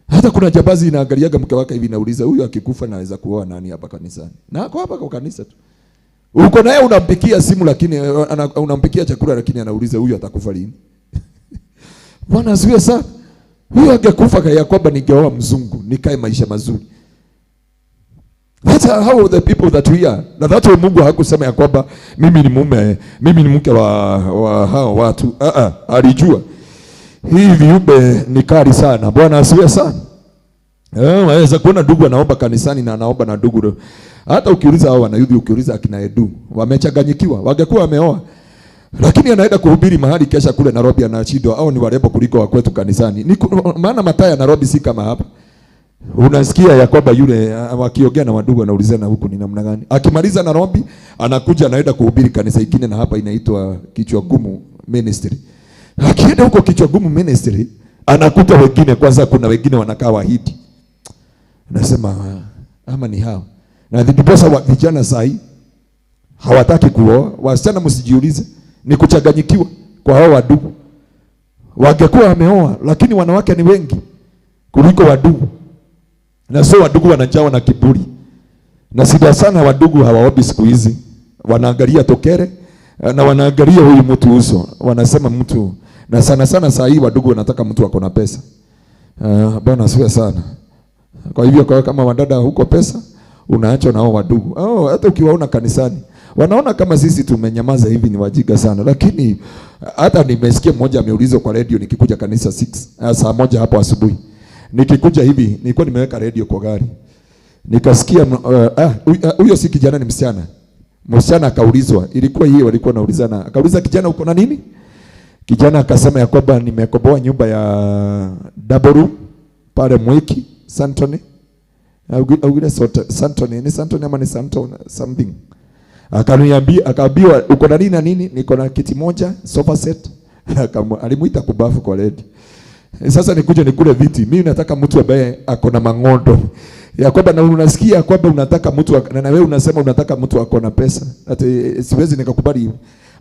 Hata kuna jambazi inaangaliaga mke wake hivi inauliza, huyu akikufa naweza kuoa nani hapa kanisani? Na ako hapa kwa kanisa tu. Uko naye unampikia simu lakini unampikia chakula lakini anauliza huyu atakufa lini? Bwana asifiwe sana. Huyu angekufa ya kwamba ningeoa mzungu, nikae maisha mazuri. That's how the people that we are. Na that's why Mungu hakusema ya kwamba mimi ni mume, mimi ni mke wa hao watu. Alijua hii viumbe ni kali sana. Bwana asifiwe sana. Waweza kuona ndugu anaomba kanisani na anaomba na ndugu. Hata ukiuliza hao wanayudhi, ukiuliza akina Edu, wamechanganyikiwa, wangekuwa wameoa. Lakini anaenda kuhubiri mahali kesha kule Nairobi anashindwa, au ni warembo kuliko wa kwetu kanisani. Ni maana mataya Nairobi si kama hapa. Unasikia ya kwamba yule wakiongea na wadugu anaulizana huku ni namna gani. Akimaliza Nairobi anakuja anaenda kuhubiri kanisa ingine na hapa inaitwa Kichwa Gumu Ministry. Akienda huko Kichwa Gumu Ministry anakuta wengine, kwanza kuna wengine wanakaa wahidi. Anasema ama ni hao. Na ndiposa wa vijana sahi hawataki kuoa. Wasichana msijiulize, ni kuchanganyikiwa kwa hao wadugu. Wangekuwa wameoa, lakini wanawake ni wengi kuliko wadugu. Na sio wadugu wanajawa na kiburi. Na sida sana wadugu hawaombi siku hizi. Wanaangalia tokere na wanaangalia huyu mtu uso. Wanasema mtu, na sana sana saa hii wadugu wanataka mtu ako na pesa. Bwana asifiwe sana. Kwa hivyo kwa kama wadada huko pesa, unaachwa na hao wadugu. Hata ukiwaona kanisani, wanaona kama sisi tumenyamaza hivi ni wajiga sana. Lakini hata nimesikia mmoja ameulizwa kwa radio nikikuja kanisa 6, saa 1 hapo asubuhi. Nikikuja hivi, nilikuwa nimeweka radio kwa gari. Nikasikia huyo si kijana ni msichana. Msichana akaulizwa, ilikuwa yeye walikuwa naulizana. Akauliza kijana uko na nini? Kijana akasema ya kwamba nimekomboa nyumba ya double room pale Mwiki, Santoni. Augile Santoni, ni Santoni ama ni Santoni something. Akaniambia, akaambiwa uko na nini na nini? Niko na kiti moja, sofa set. Alimuita kubafu kwa lady. Sasa nikuje nikule viti. Mimi nataka mtu ambaye ako na mangondo. Ya kwamba na unasikia kwamba unataka mtu na wewe unasema unataka mtu ako na pesa. Ati siwezi nikakubali.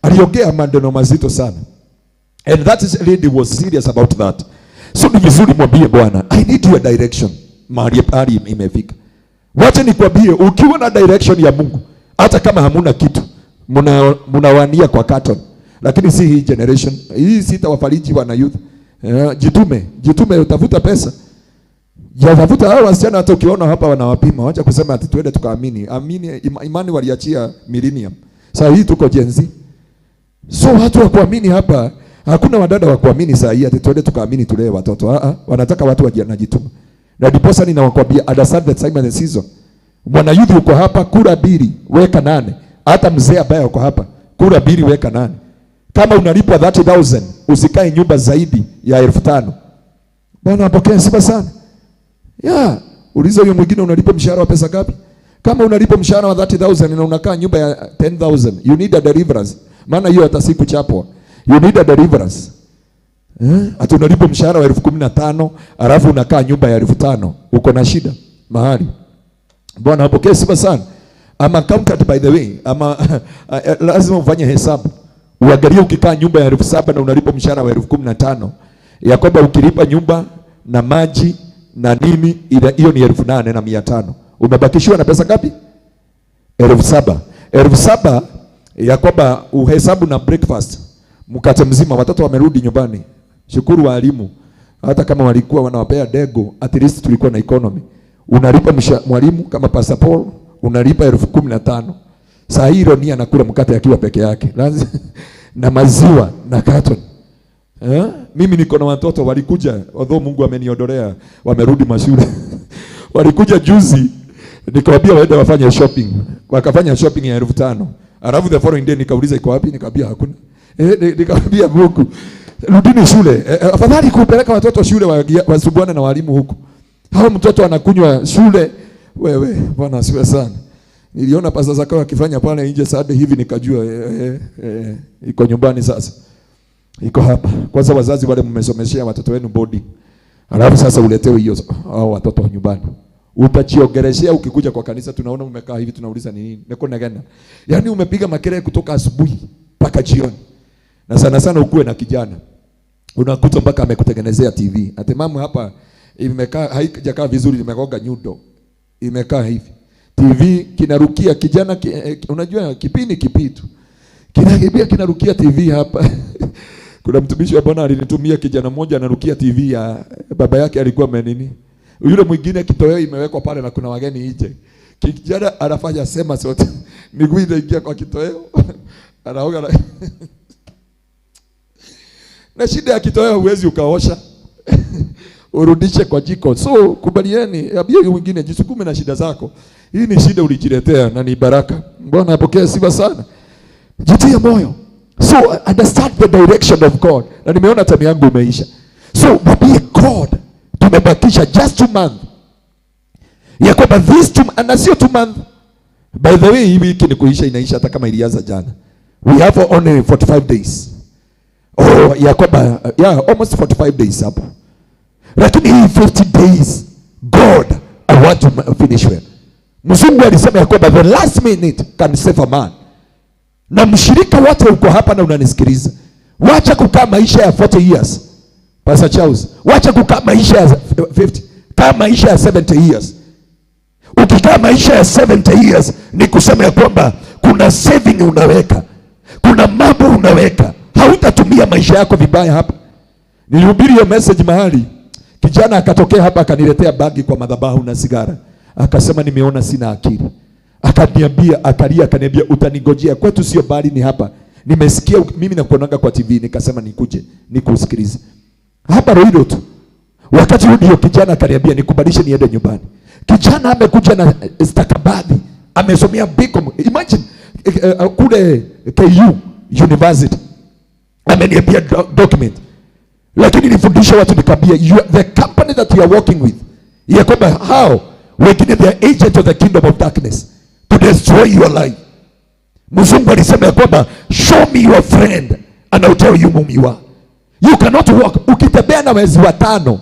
Aliongea maneno mazito sana. And that is lady was serious about that. So ni vizuri mwambie Bwana, I need your direction. Mahali pali imefika. Wacha nikwambie, ukiwa na direction ya Mungu, hata kama hamuna kitu, mnawania kwa carton. Lakini si hii generation, hii sitawafariji wana youth. Jitume, jitume utafuta pesa. Jatafuta hao wasichana hata ukiona hapa wanawapima, wacha kusema ati tuende tukaamini. Amini, imani waliachia millennium. Sasa hii tuko Gen Z. So watu wa kuamini hapa, hakuna wadada wa kuamini saa hii ati tuende tukaamini tulee watoto. Wanataka watu wanajituma. Na ndiposa ninawakwambia understand the time and the season. Mwana youth uko hapa, kura 2 weka 8. Hata mzee ambaye uko hapa, kura 2 weka 8. Kama unalipwa 30,000, usikae nyumba zaidi ya 5,000. Bwana apokee sifa sana. Yeah, uliza huyo mwingine unalipa mshahara wa pesa ngapi? Kama unalipa mshahara wa 30,000 na unakaa nyumba ya 10,000, you need a deliverance. Maana hiyo hata si kuchapwa. You need a deliverance. Ati unalipa mshahara wa 15,000, alafu unakaa nyumba ya 5,000, uko na shida mahali. Bwana apokee sifa sana. I'm accountant by the way. Ama lazima ufanye hesabu. Uangalie ukikaa nyumba ya 7,000 na unalipa mshahara wa 15,000, ya kwamba ukilipa nyumba na maji na nini, hiyo ni 8,500. Umebakishiwa na pesa ngapi? 7,000. 7,000 ya kwamba uhesabu na breakfast, mkate mzima, watoto wamerudi nyumbani. Shukuru walimu, hata kama walikuwa wanawapea dego, at least tulikuwa na economy. Unalipa mwalimu kama Pastor Paul, unalipa 15,000. Saa hii Ronia anakula mkate akiwa peke yake na maziwa na carton. Eh? Mimi niko na watoto walikuja, although Mungu ameniondolea, wamerudi mashule. Walikuja juzi, nikawaambia waende wafanye shopping. Wakafanya shopping ya 5,000. Alafu the following day nikauliza iko wapi, nikaambia hakuna. Nikaambia Mungu, rudini shule. Afadhali kupeleka watoto shule wasubuane na walimu huku. Hao mtoto anakunywa shule. Wewe, Bwana asifiwe sana. Niliona Pastor Zakayo akifanya pale nje Saturday hivi, nikajua iko nyumbani sasa. Iko hapa. Kwanza wazazi wale mmesomeshea watoto wenu boarding. Alafu sasa uletewe hiyo hao watoto nyumbani. Utachiogereshea ukikuja kwa kanisa, tunaona umekaa hivi, tunauliza ni nini? Niko nagana. Yaani umepiga makelele kutoka asubuhi mpaka jioni. Na sana sana ukuwe na kijana. Unakuta mpaka amekutengenezea TV. Ate mama hapa imekaa haijakaa vizuri, imegonga nyundo. Imekaa hivi. TV kinarukia kijana unajua kipini kipitu. Kinakimbia kinarukia TV hapa. Kuna mtumishi wa Bwana alinitumia kijana mmoja anarukia TV ya baba yake alikuwa amenini. Yule mwingine kitoweo imewekwa pale na kuna wageni nje. Kijana anafanya sema sote. Miguu inaingia kwa kitoweo. Anaoga na shida ya kitoweo huwezi ukaosha. Urudishe kwa jiko. So kubalieni, ambia mwingine jisukume na shida zako. Hii ni shida ulijiletea na ni baraka. Bwana apokee sifa sana. Jitie moyo. So understand the direction of God. Na nimeona time yangu imeisha. So mwambie God, tumebakisha just 2 months. Ya kwamba this 2, na sio 2 months. By the way, hii wiki ni kuisha, inaisha hata kama ilianza jana. We have only 45 days. Oh, ya kwamba yeah, almost 45 days hapo. Lakini hii 50 days, God, I want to finish well. Mzungu alisema ya kwamba the last minute can save a man. Na mshirika wote uko hapa na unanisikiliza, wacha kukaa maisha ya 40 years. Pastor Charles, wacha kukaa maisha ya 50, kaa maisha ya 70 years. Ukikaa maisha ya 70 years ni kusema ya kwamba kuna saving unaweka, kuna mambo unaweka, hautatumia maisha yako vibaya hapa. Nilihubiri hiyo message mahali, kijana akatokea hapa akaniletea bagi kwa madhabahu na sigara. Akasema nimeona sina akili. Akaniambia, akalia, akaniambia utanigojea, kwetu sio bali ni hapa. Nimesikia mimi nakuonaga kwa TV, nikasema nikuje nikusikilize. Hapa Roido tu. Wakati huo ndio kijana akaniambia nikubalishe niende nyumbani. Kijana amekuja na stakabadhi, amesomea BCom. Imagine kule KU University. Ameniambia document. Lakini nilifundisha watu nikamwambia, the company that you are working with, ya kwamba hao wengine they are agent of the kingdom of darkness to destroy your life. Mzungu alisema ya kwamba show me your friend and I'll tell you whom you are. You cannot walk. Ukitembea na wezi watano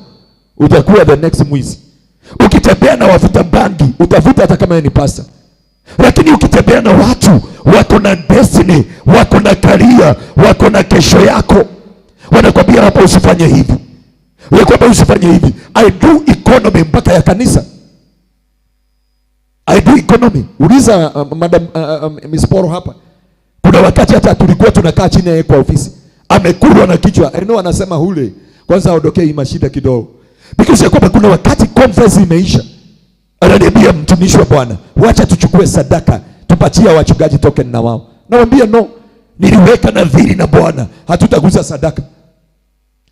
utakuwa the next mwizi. Ukitembea na wavuta bangi utavuta hata kama ni pastor. Lakini ukitembea na watu wako na destiny, wako na career, wako na kesho yako, wanakwambia hapa usifanye hivi, wanakwambia usifanye hivi. I do economy mpaka ya kanisa. I do economy. Uliza Madam Miss Poro hapa. Kuna wakati hata tulikuwa tunakaa chini yeye kwa ofisi, amekulwa na kichwa. I know anasema hule kwanza aondokee hii mashida kidogo. Because ya kwamba kuna wakati conference imeisha, ananiambia mtumishi wa Bwana, wacha tuchukue sadaka tupatie wachungaji token na wao. Nawaambia no, niliweka nadhiri na Bwana, hatutagusa sadaka.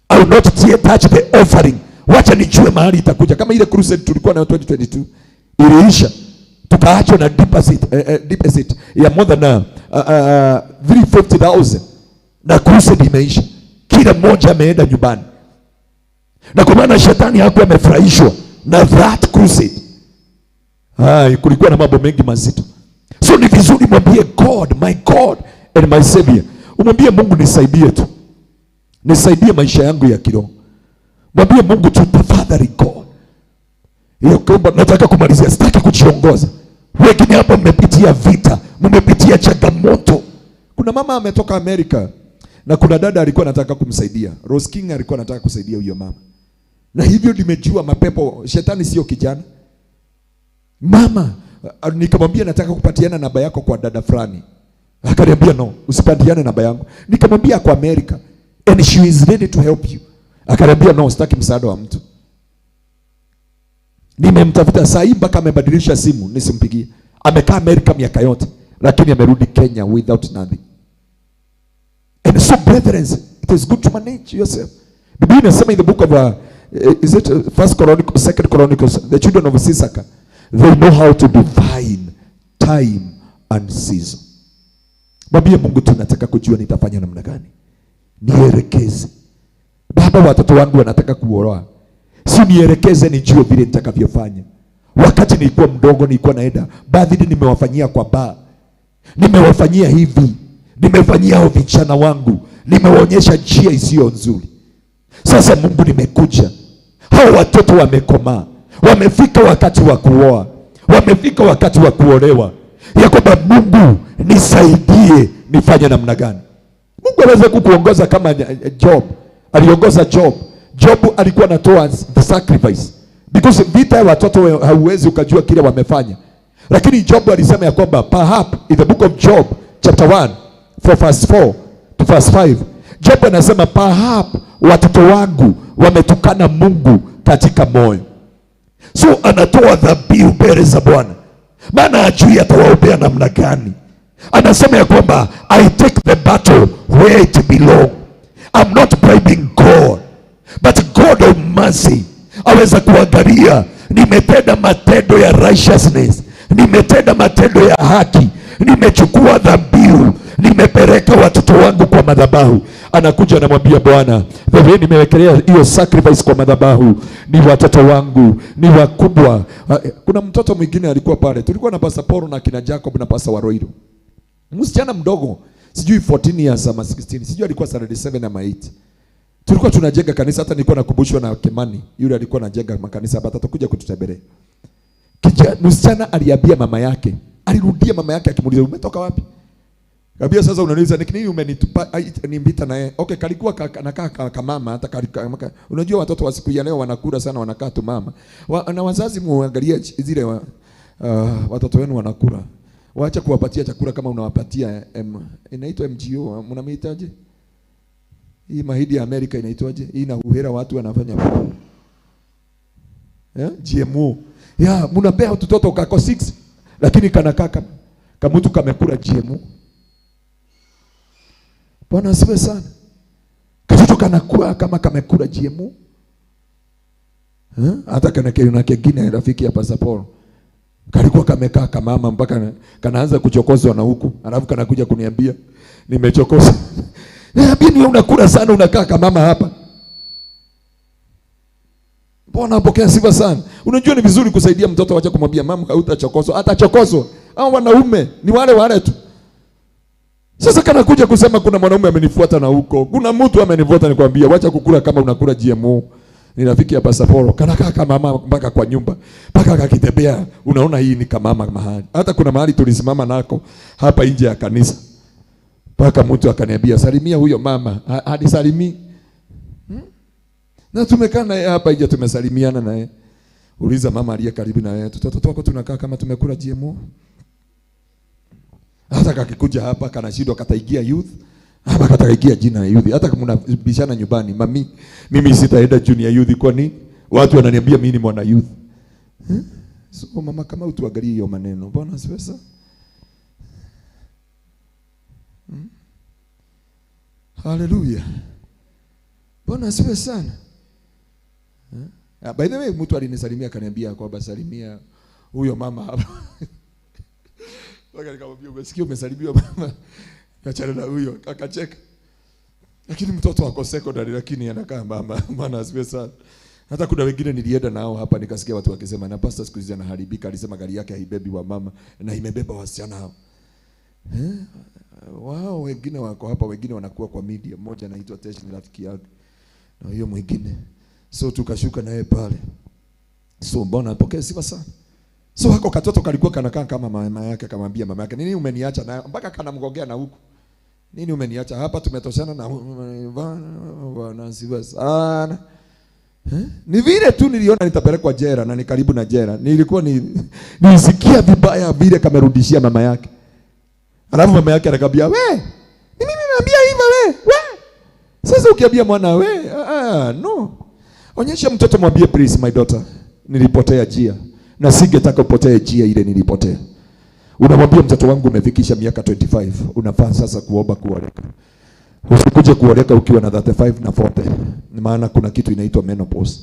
I will not touch the offering. Wacha nijue mahali itakuja. Kama ile crusade tulikuwa nayo 2022 iliisha, tukaachwa na deposit ya more than 350,000 na crusade imeisha, kila mmoja ameenda nyumbani. Na kwa maana shetani hakuwa amefurahishwa na that crusade. Hai, kulikuwa na mambo mengi mazito. So ni vizuri mwambie God, my God and my Savior. Umwambie Mungu nisaidie tu, nisaidie maisha yangu ya kiroho. Mwambie Mungu tu, tafadhali God. Hiyo kwamba nataka kumalizia, sitaki kujiongoza. Wengine hapa mmepitia vita, mmepitia changamoto. Kuna mama ametoka Amerika na kuna dada alikuwa anataka kumsaidia. Rose King alikuwa anataka kusaidia huyo mama. Na hivyo nimejua mapepo, shetani sio kijana. Mama, nikamwambia nataka kupatiana namba yako kwa dada fulani. Akaniambia no, usipatiane namba yangu. Nikamwambia kwa America and she is ready to help you. Akaniambia no, sitaki msaada wa mtu. Nimemtafuta saa hii mpaka amebadilisha simu nisimpigie. Amekaa Amerika miaka yote, lakini amerudi Kenya without nothing. And so brethren, it is good to manage yourself. Biblia inasema in the book of is it First Chronicles, Second Chronicles, the children of Issachar, they know how to divine time and season. Mwambie Mungu, tunataka kujua nitafanya namna gani, nielekeze. Baba, watoto wangu wanataka kuoa, si nielekeze nijue vile nitakavyofanya. Wakati nilikuwa mdogo nilikuwa naenda baadhi, nimewafanyia kwa baa, nimewafanyia hivi, nimefanyia hao vijana wangu, nimewaonyesha njia isiyo nzuri. Sasa Mungu, nimekuja, hao watoto wamekomaa, wamefika wakati wa kuoa, wamefika wakati wa kuolewa, ya kwamba Mungu nisaidie nifanye namna gani. Mungu aweze kukuongoza kama Job aliongoza Job. Job alikuwa anatoa the sacrifice because vita ya watoto hauwezi ukajua kile wamefanya, lakini Job alisema ya kwamba perhaps in the book of Job chapter 1 from verse 4 to verse 5, Job anasema perhaps watoto wangu wametukana Mungu katika moyo. So anatoa dhabihu mbele za Bwana, maana hajui atawaombea namna gani. Anasema ya kwamba I take the battle where it belong. I'm not bribing God, but God of mercy aweza kuangalia nimetenda matendo ya righteousness, nimetenda matendo ya haki, nimechukua dhabihu, nimepeleka watoto wangu kwa madhabahu. Anakuja anamwambia Bwana, the way nimewekelea hiyo sacrifice kwa madhabahu ni watoto wangu, ni wakubwa. Kuna mtoto mwingine alikuwa pale, tulikuwa na Pastor Paul na kina Jacob na Pastor Waroiro, msichana mdogo sijui 14 years ama 16, sijui alikuwa 37 ama 8. Tulikuwa tunajenga kanisa, hata nilikuwa nakumbushwa na Kimani yule alikuwa anajenga makanisa hapa, atakuja kututembelea. Msichana aliambia mama yake, alirudia mama yake akimuuliza umetoka wapi? Kabia sasa unaniuliza ni nini umenitupa nimbita na yeye. Okay, kalikuwa kanakaa kama mama hata kalikuwa, unajua watoto wa siku ya leo wanakula sana, wanakaa tu mama. Na wazazi muangalie zile watoto wenu wanakula. Waacha kuwapatia chakula kama unawapatia inaitwa MGO, mnamhitaji? Hii mahidi ya Amerika inaitwaje? Hii inahuhera watu wanafanya. GMO. Ya, mnapea mtoto kako 6 lakini kanakaa kama mtu kamekula GMO. Bwana asifiwe sana. Katoto kanakuwa kama kamekula GMO. Hata kana kingine rafiki ya Pastor Paul. Kalikuwa kamekaa kama mama mpaka kanaanza kuchokozwa na huku, alafu kanakuja kuniambia nimechokozwa. Niambia ni unakula sana unakaa kama mama hapa. Bwana apokea sifa sana. Unajua ni vizuri kusaidia mtoto, acha kumwambia mama hautachokozwa, atachokozwa. Hao wanaume ni wale wale tu. Sasa kana kuja kusema kuna mwanaume amenifuata na huko, kuna mtu amenifuata, nikwambia wacha kukula kama unakula GMO. Ni rafiki ya Pastor Paul, kana kama mama mpaka kwa nyumba, mpaka akitembea unaona hii ni kama mama mahali. Hata kuna mahali tulisimama nako hapa nje ya kanisa. Mpaka mtu akaniambia salimia huyo mama, hadi salimii. Na tumekaa naye hapa nje tumesalimiana naye. Uliza mama aliye karibu na yeye, mtoto wako tunakaa kama tumekula GMO. Hata kakikuja hapa kanashindwa kataingia youth, hapa kataingia jina ya youth. Hata kama mnabishana nyumbani, mami mimi sitaenda junior youth kwa nini? Watu wananiambia mimi ni mwana youth. So mama kama utuangalie hiyo maneno. Bwana asifiwe sana. Hallelujah. Bwana asifiwe sana. By the way, mtu alinisalimia akaniambia kwamba salimia huyo mama hapa. Mpaka nikamwambia umesikia umesalimiwa mama. Kachana na huyo akacheka. Lakini mtoto wako secondary lakini anakaa mama. Bwana asifiwe sana. Hata kuna wengine nilienda nao hapa nikasikia watu wakisema na pastor siku hizi anaharibika, alisema gari yake haibebi wa mama na imebeba wasichana hao. Wao wengine wako hapa, wengine wanakuwa kwa media. Mmoja anaitwa Tesh ni rafiki yake na hiyo mwingine. So tukashuka naye pale. So mbona apokee sifa sana. So hako katoto kalikuwa kanakaa kama mama yake, akamwambia mama yake, nini umeniacha na mpaka kanamgogea na huku. Nini umeniacha hapa, tumetoshana na Bwana asifiwe sana. Eh? Ni vile tu niliona nitapelekwa jela na ni karibu na jela. Nilikuwa nisikia vibaya vile kamerudishia mama yake. Alafu mama yake anakwambia, "We, ni mimi naambia hivyo we, we." Sasa ukiambia mwana we, no. Onyesha mtoto, mwambie, "Please my daughter, nilipotea njia na singetaka upotee njia ile nilipotea." Unamwambia mtoto wangu, umefikisha miaka 25, unafaa sasa kuomba kuoleka. Usikuje kuoleka ukiwa na 35 na 40. Maana kuna kitu inaitwa menopause.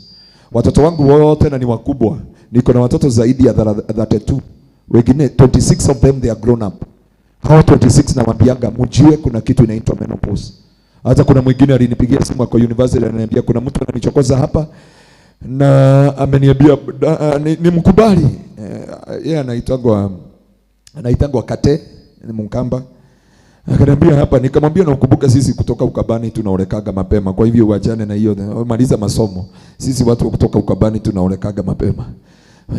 Watoto wangu wote na ni wakubwa. Niko na watoto zaidi ya 32. Wengine 26 of them, they are grown up. Hao 26 nawambianga mjue kuna kitu inaitwa menopause. Hata kuna mwingine alinipigia simu kwa university, ananiambia kuna mtu ananichokoza hapa na ameniambia ni mkubali. Yeye anaitangwa Kate, ni Mkamba. Akaniambia hapa, nikamwambia nakumbuka sisi kutoka Ukabani tunaolekaga mapema. Kwa hivyo uachane na hiyo, maliza masomo. Sisi watu kutoka Ukabani tunaolekaga mapema.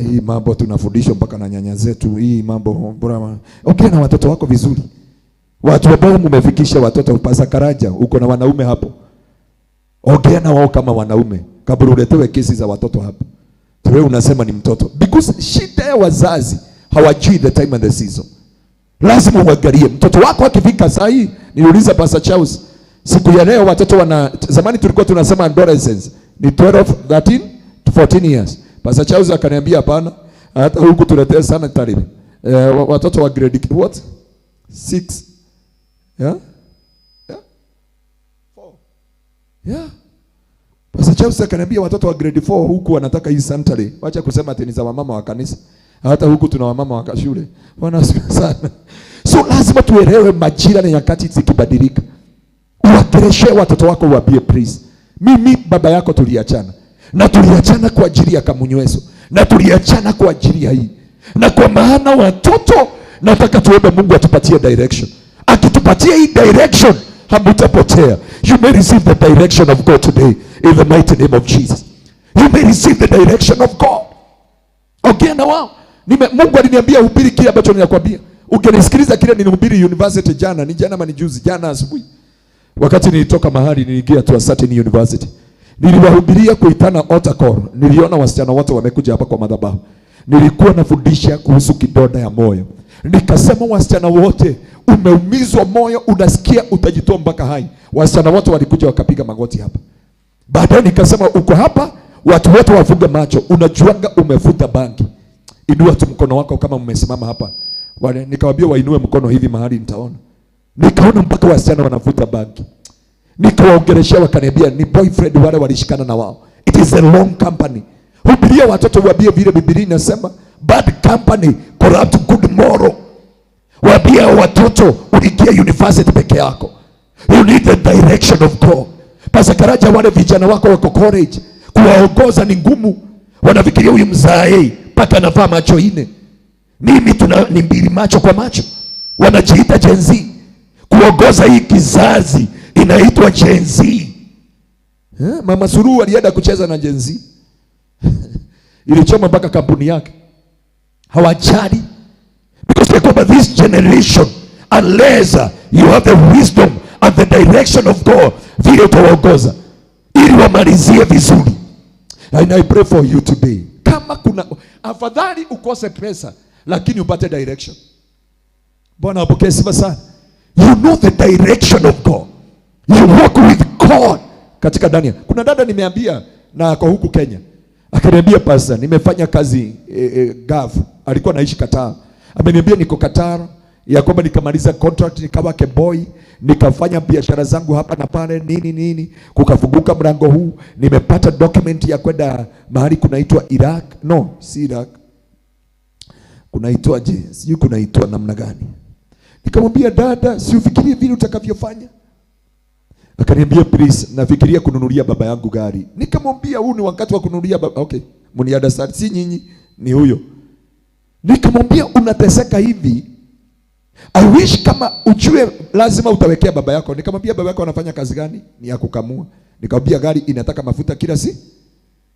Hii mambo tunafundishwa mpaka na nyanya zetu. Hii mambo bora. Okay, na watoto wako vizuri. Watu ambao mmefikisha watoto pasa Karaja, uko na wanaume hapo. Ongea na wao kama wanaume kabla uletewe kesi za watoto hapo. Wewe unasema ni mtoto. Because shida ya wazazi, hawajui the time and the season. Lazima uangalie mtoto wako akifika saa hii. Niliuliza Pastor Charles siku ya leo, watoto wana, zamani tulikuwa tunasema adolescence ni 12, 13 to 14 years. Pastor Charles akaniambia hapana, hata huku tuletee sana tarehe. Watoto wa grade what? 6. Yeah? Yeah? 4. Yeah. Pastor Charles akaniambia watoto wa grade 4 huku wanataka hii sanitary. Wacha kusema ati ni za wamama wa kanisa. Hata huku tuna wamama wa shule. Bwana asifiwe sana. So lazima tuelewe majira na nyakati zikibadilika. Uwakereshe watoto wako, uwaambie, "Please. Mimi baba yako tuliachana. Na tuliachana kwa ajili ya kamunyweso. Na tuliachana kwa ajili ya hii." Na kwa maana watoto, nataka tuombe Mungu atupatie direction. Akitupatia hii direction, hamutapotea. You may receive the direction of God today in the mighty name of Jesus. You may receive the direction of God. Ongea na wao. Mungu aliniambia hubiri kile ambacho ninakwambia. Ungenisikiliza kile nilihubiri university jana, ni jana ama ni juzi, jana asubuhi. Wakati nilitoka mahali niliingia to a certain university. Niliwahubiria kuitana altar call. Niliona wasichana wote wamekuja hapa kwa madhabahu. Nilikuwa nafundisha kuhusu kidonda ya moyo. Nikasema wasichana wote, umeumizwa moyo, unasikia utajitoa mpaka hai. Wasichana wote walikuja wakapiga magoti hapa. Baadaye nikasema uko hapa, watu wote wafunge macho, unajuanga umevuta bangi. Inua tu mkono wako kama mmesimama hapa. Wale nikawaambia wainue mkono hivi mahali nitaona. Nikaona mpaka wasichana wanavuta bangi. Nikawaongeleshea, wakaniambia ni boyfriend wale walishikana na wao. It is a wrong company. Hubiria watoto, waambie vile Biblia inasema, bad company corrupt good moral. Waambie watoto uliingia university peke yako. You need the direction of God. Pastor Karaja, wale vijana wako wako college, kuwaongoza ni ngumu. Wanafikiria huyu mzae mpaka anavaa macho nne. Mimi tuna ni mbili macho kwa macho. Wanajiita Gen Z. Kuongoza hii kizazi inaitwa Gen Z. Mama Suluhu alienda kucheza na Gen Z. Ilichoma mpaka kampuni yake. Hawajali. Because ya kwamba this generation, unless you have the wisdom and the direction of God, vile utawaongoza ili wamalizie vizuri. And I pray for you today. Kama kuna afadhali ukose pesa lakini upate direction. Bwana apokee sifa sana. You know the direction of God. You walk with God katika Daniel. Kuna dada nimeambia na ako huku Kenya. Akaniambia, "Pastor, nimefanya kazi Gulf." Alikuwa anaishi Qatar. Ameniambia niko Qatar ya kwamba nikamaliza contract, nikawa keboy, nikafanya biashara zangu hapa na pale, nini nini, kukafunguka mlango huu, nimepata document ya kwenda mahali kunaitwa Iraq. No, si Iraq. Kunaitwaje? Sijui kunaitwa namna gani. Nikamwambia, "Dada, si ufikirie vile utakavyofanya." Akaniambia, "Please, nafikiria kununulia baba yangu gari." Nikamwambia huu ni wakati wa kununulia baba. Okay, mniunderstand, si nyinyi, ni huyo. Nikamwambia unateseka hivi. I wish kama ujue lazima utawekea baba yako. Nikamwambia baba yako anafanya kazi gani? Ni ya kukamua. Nikamwambia gari inataka mafuta kila si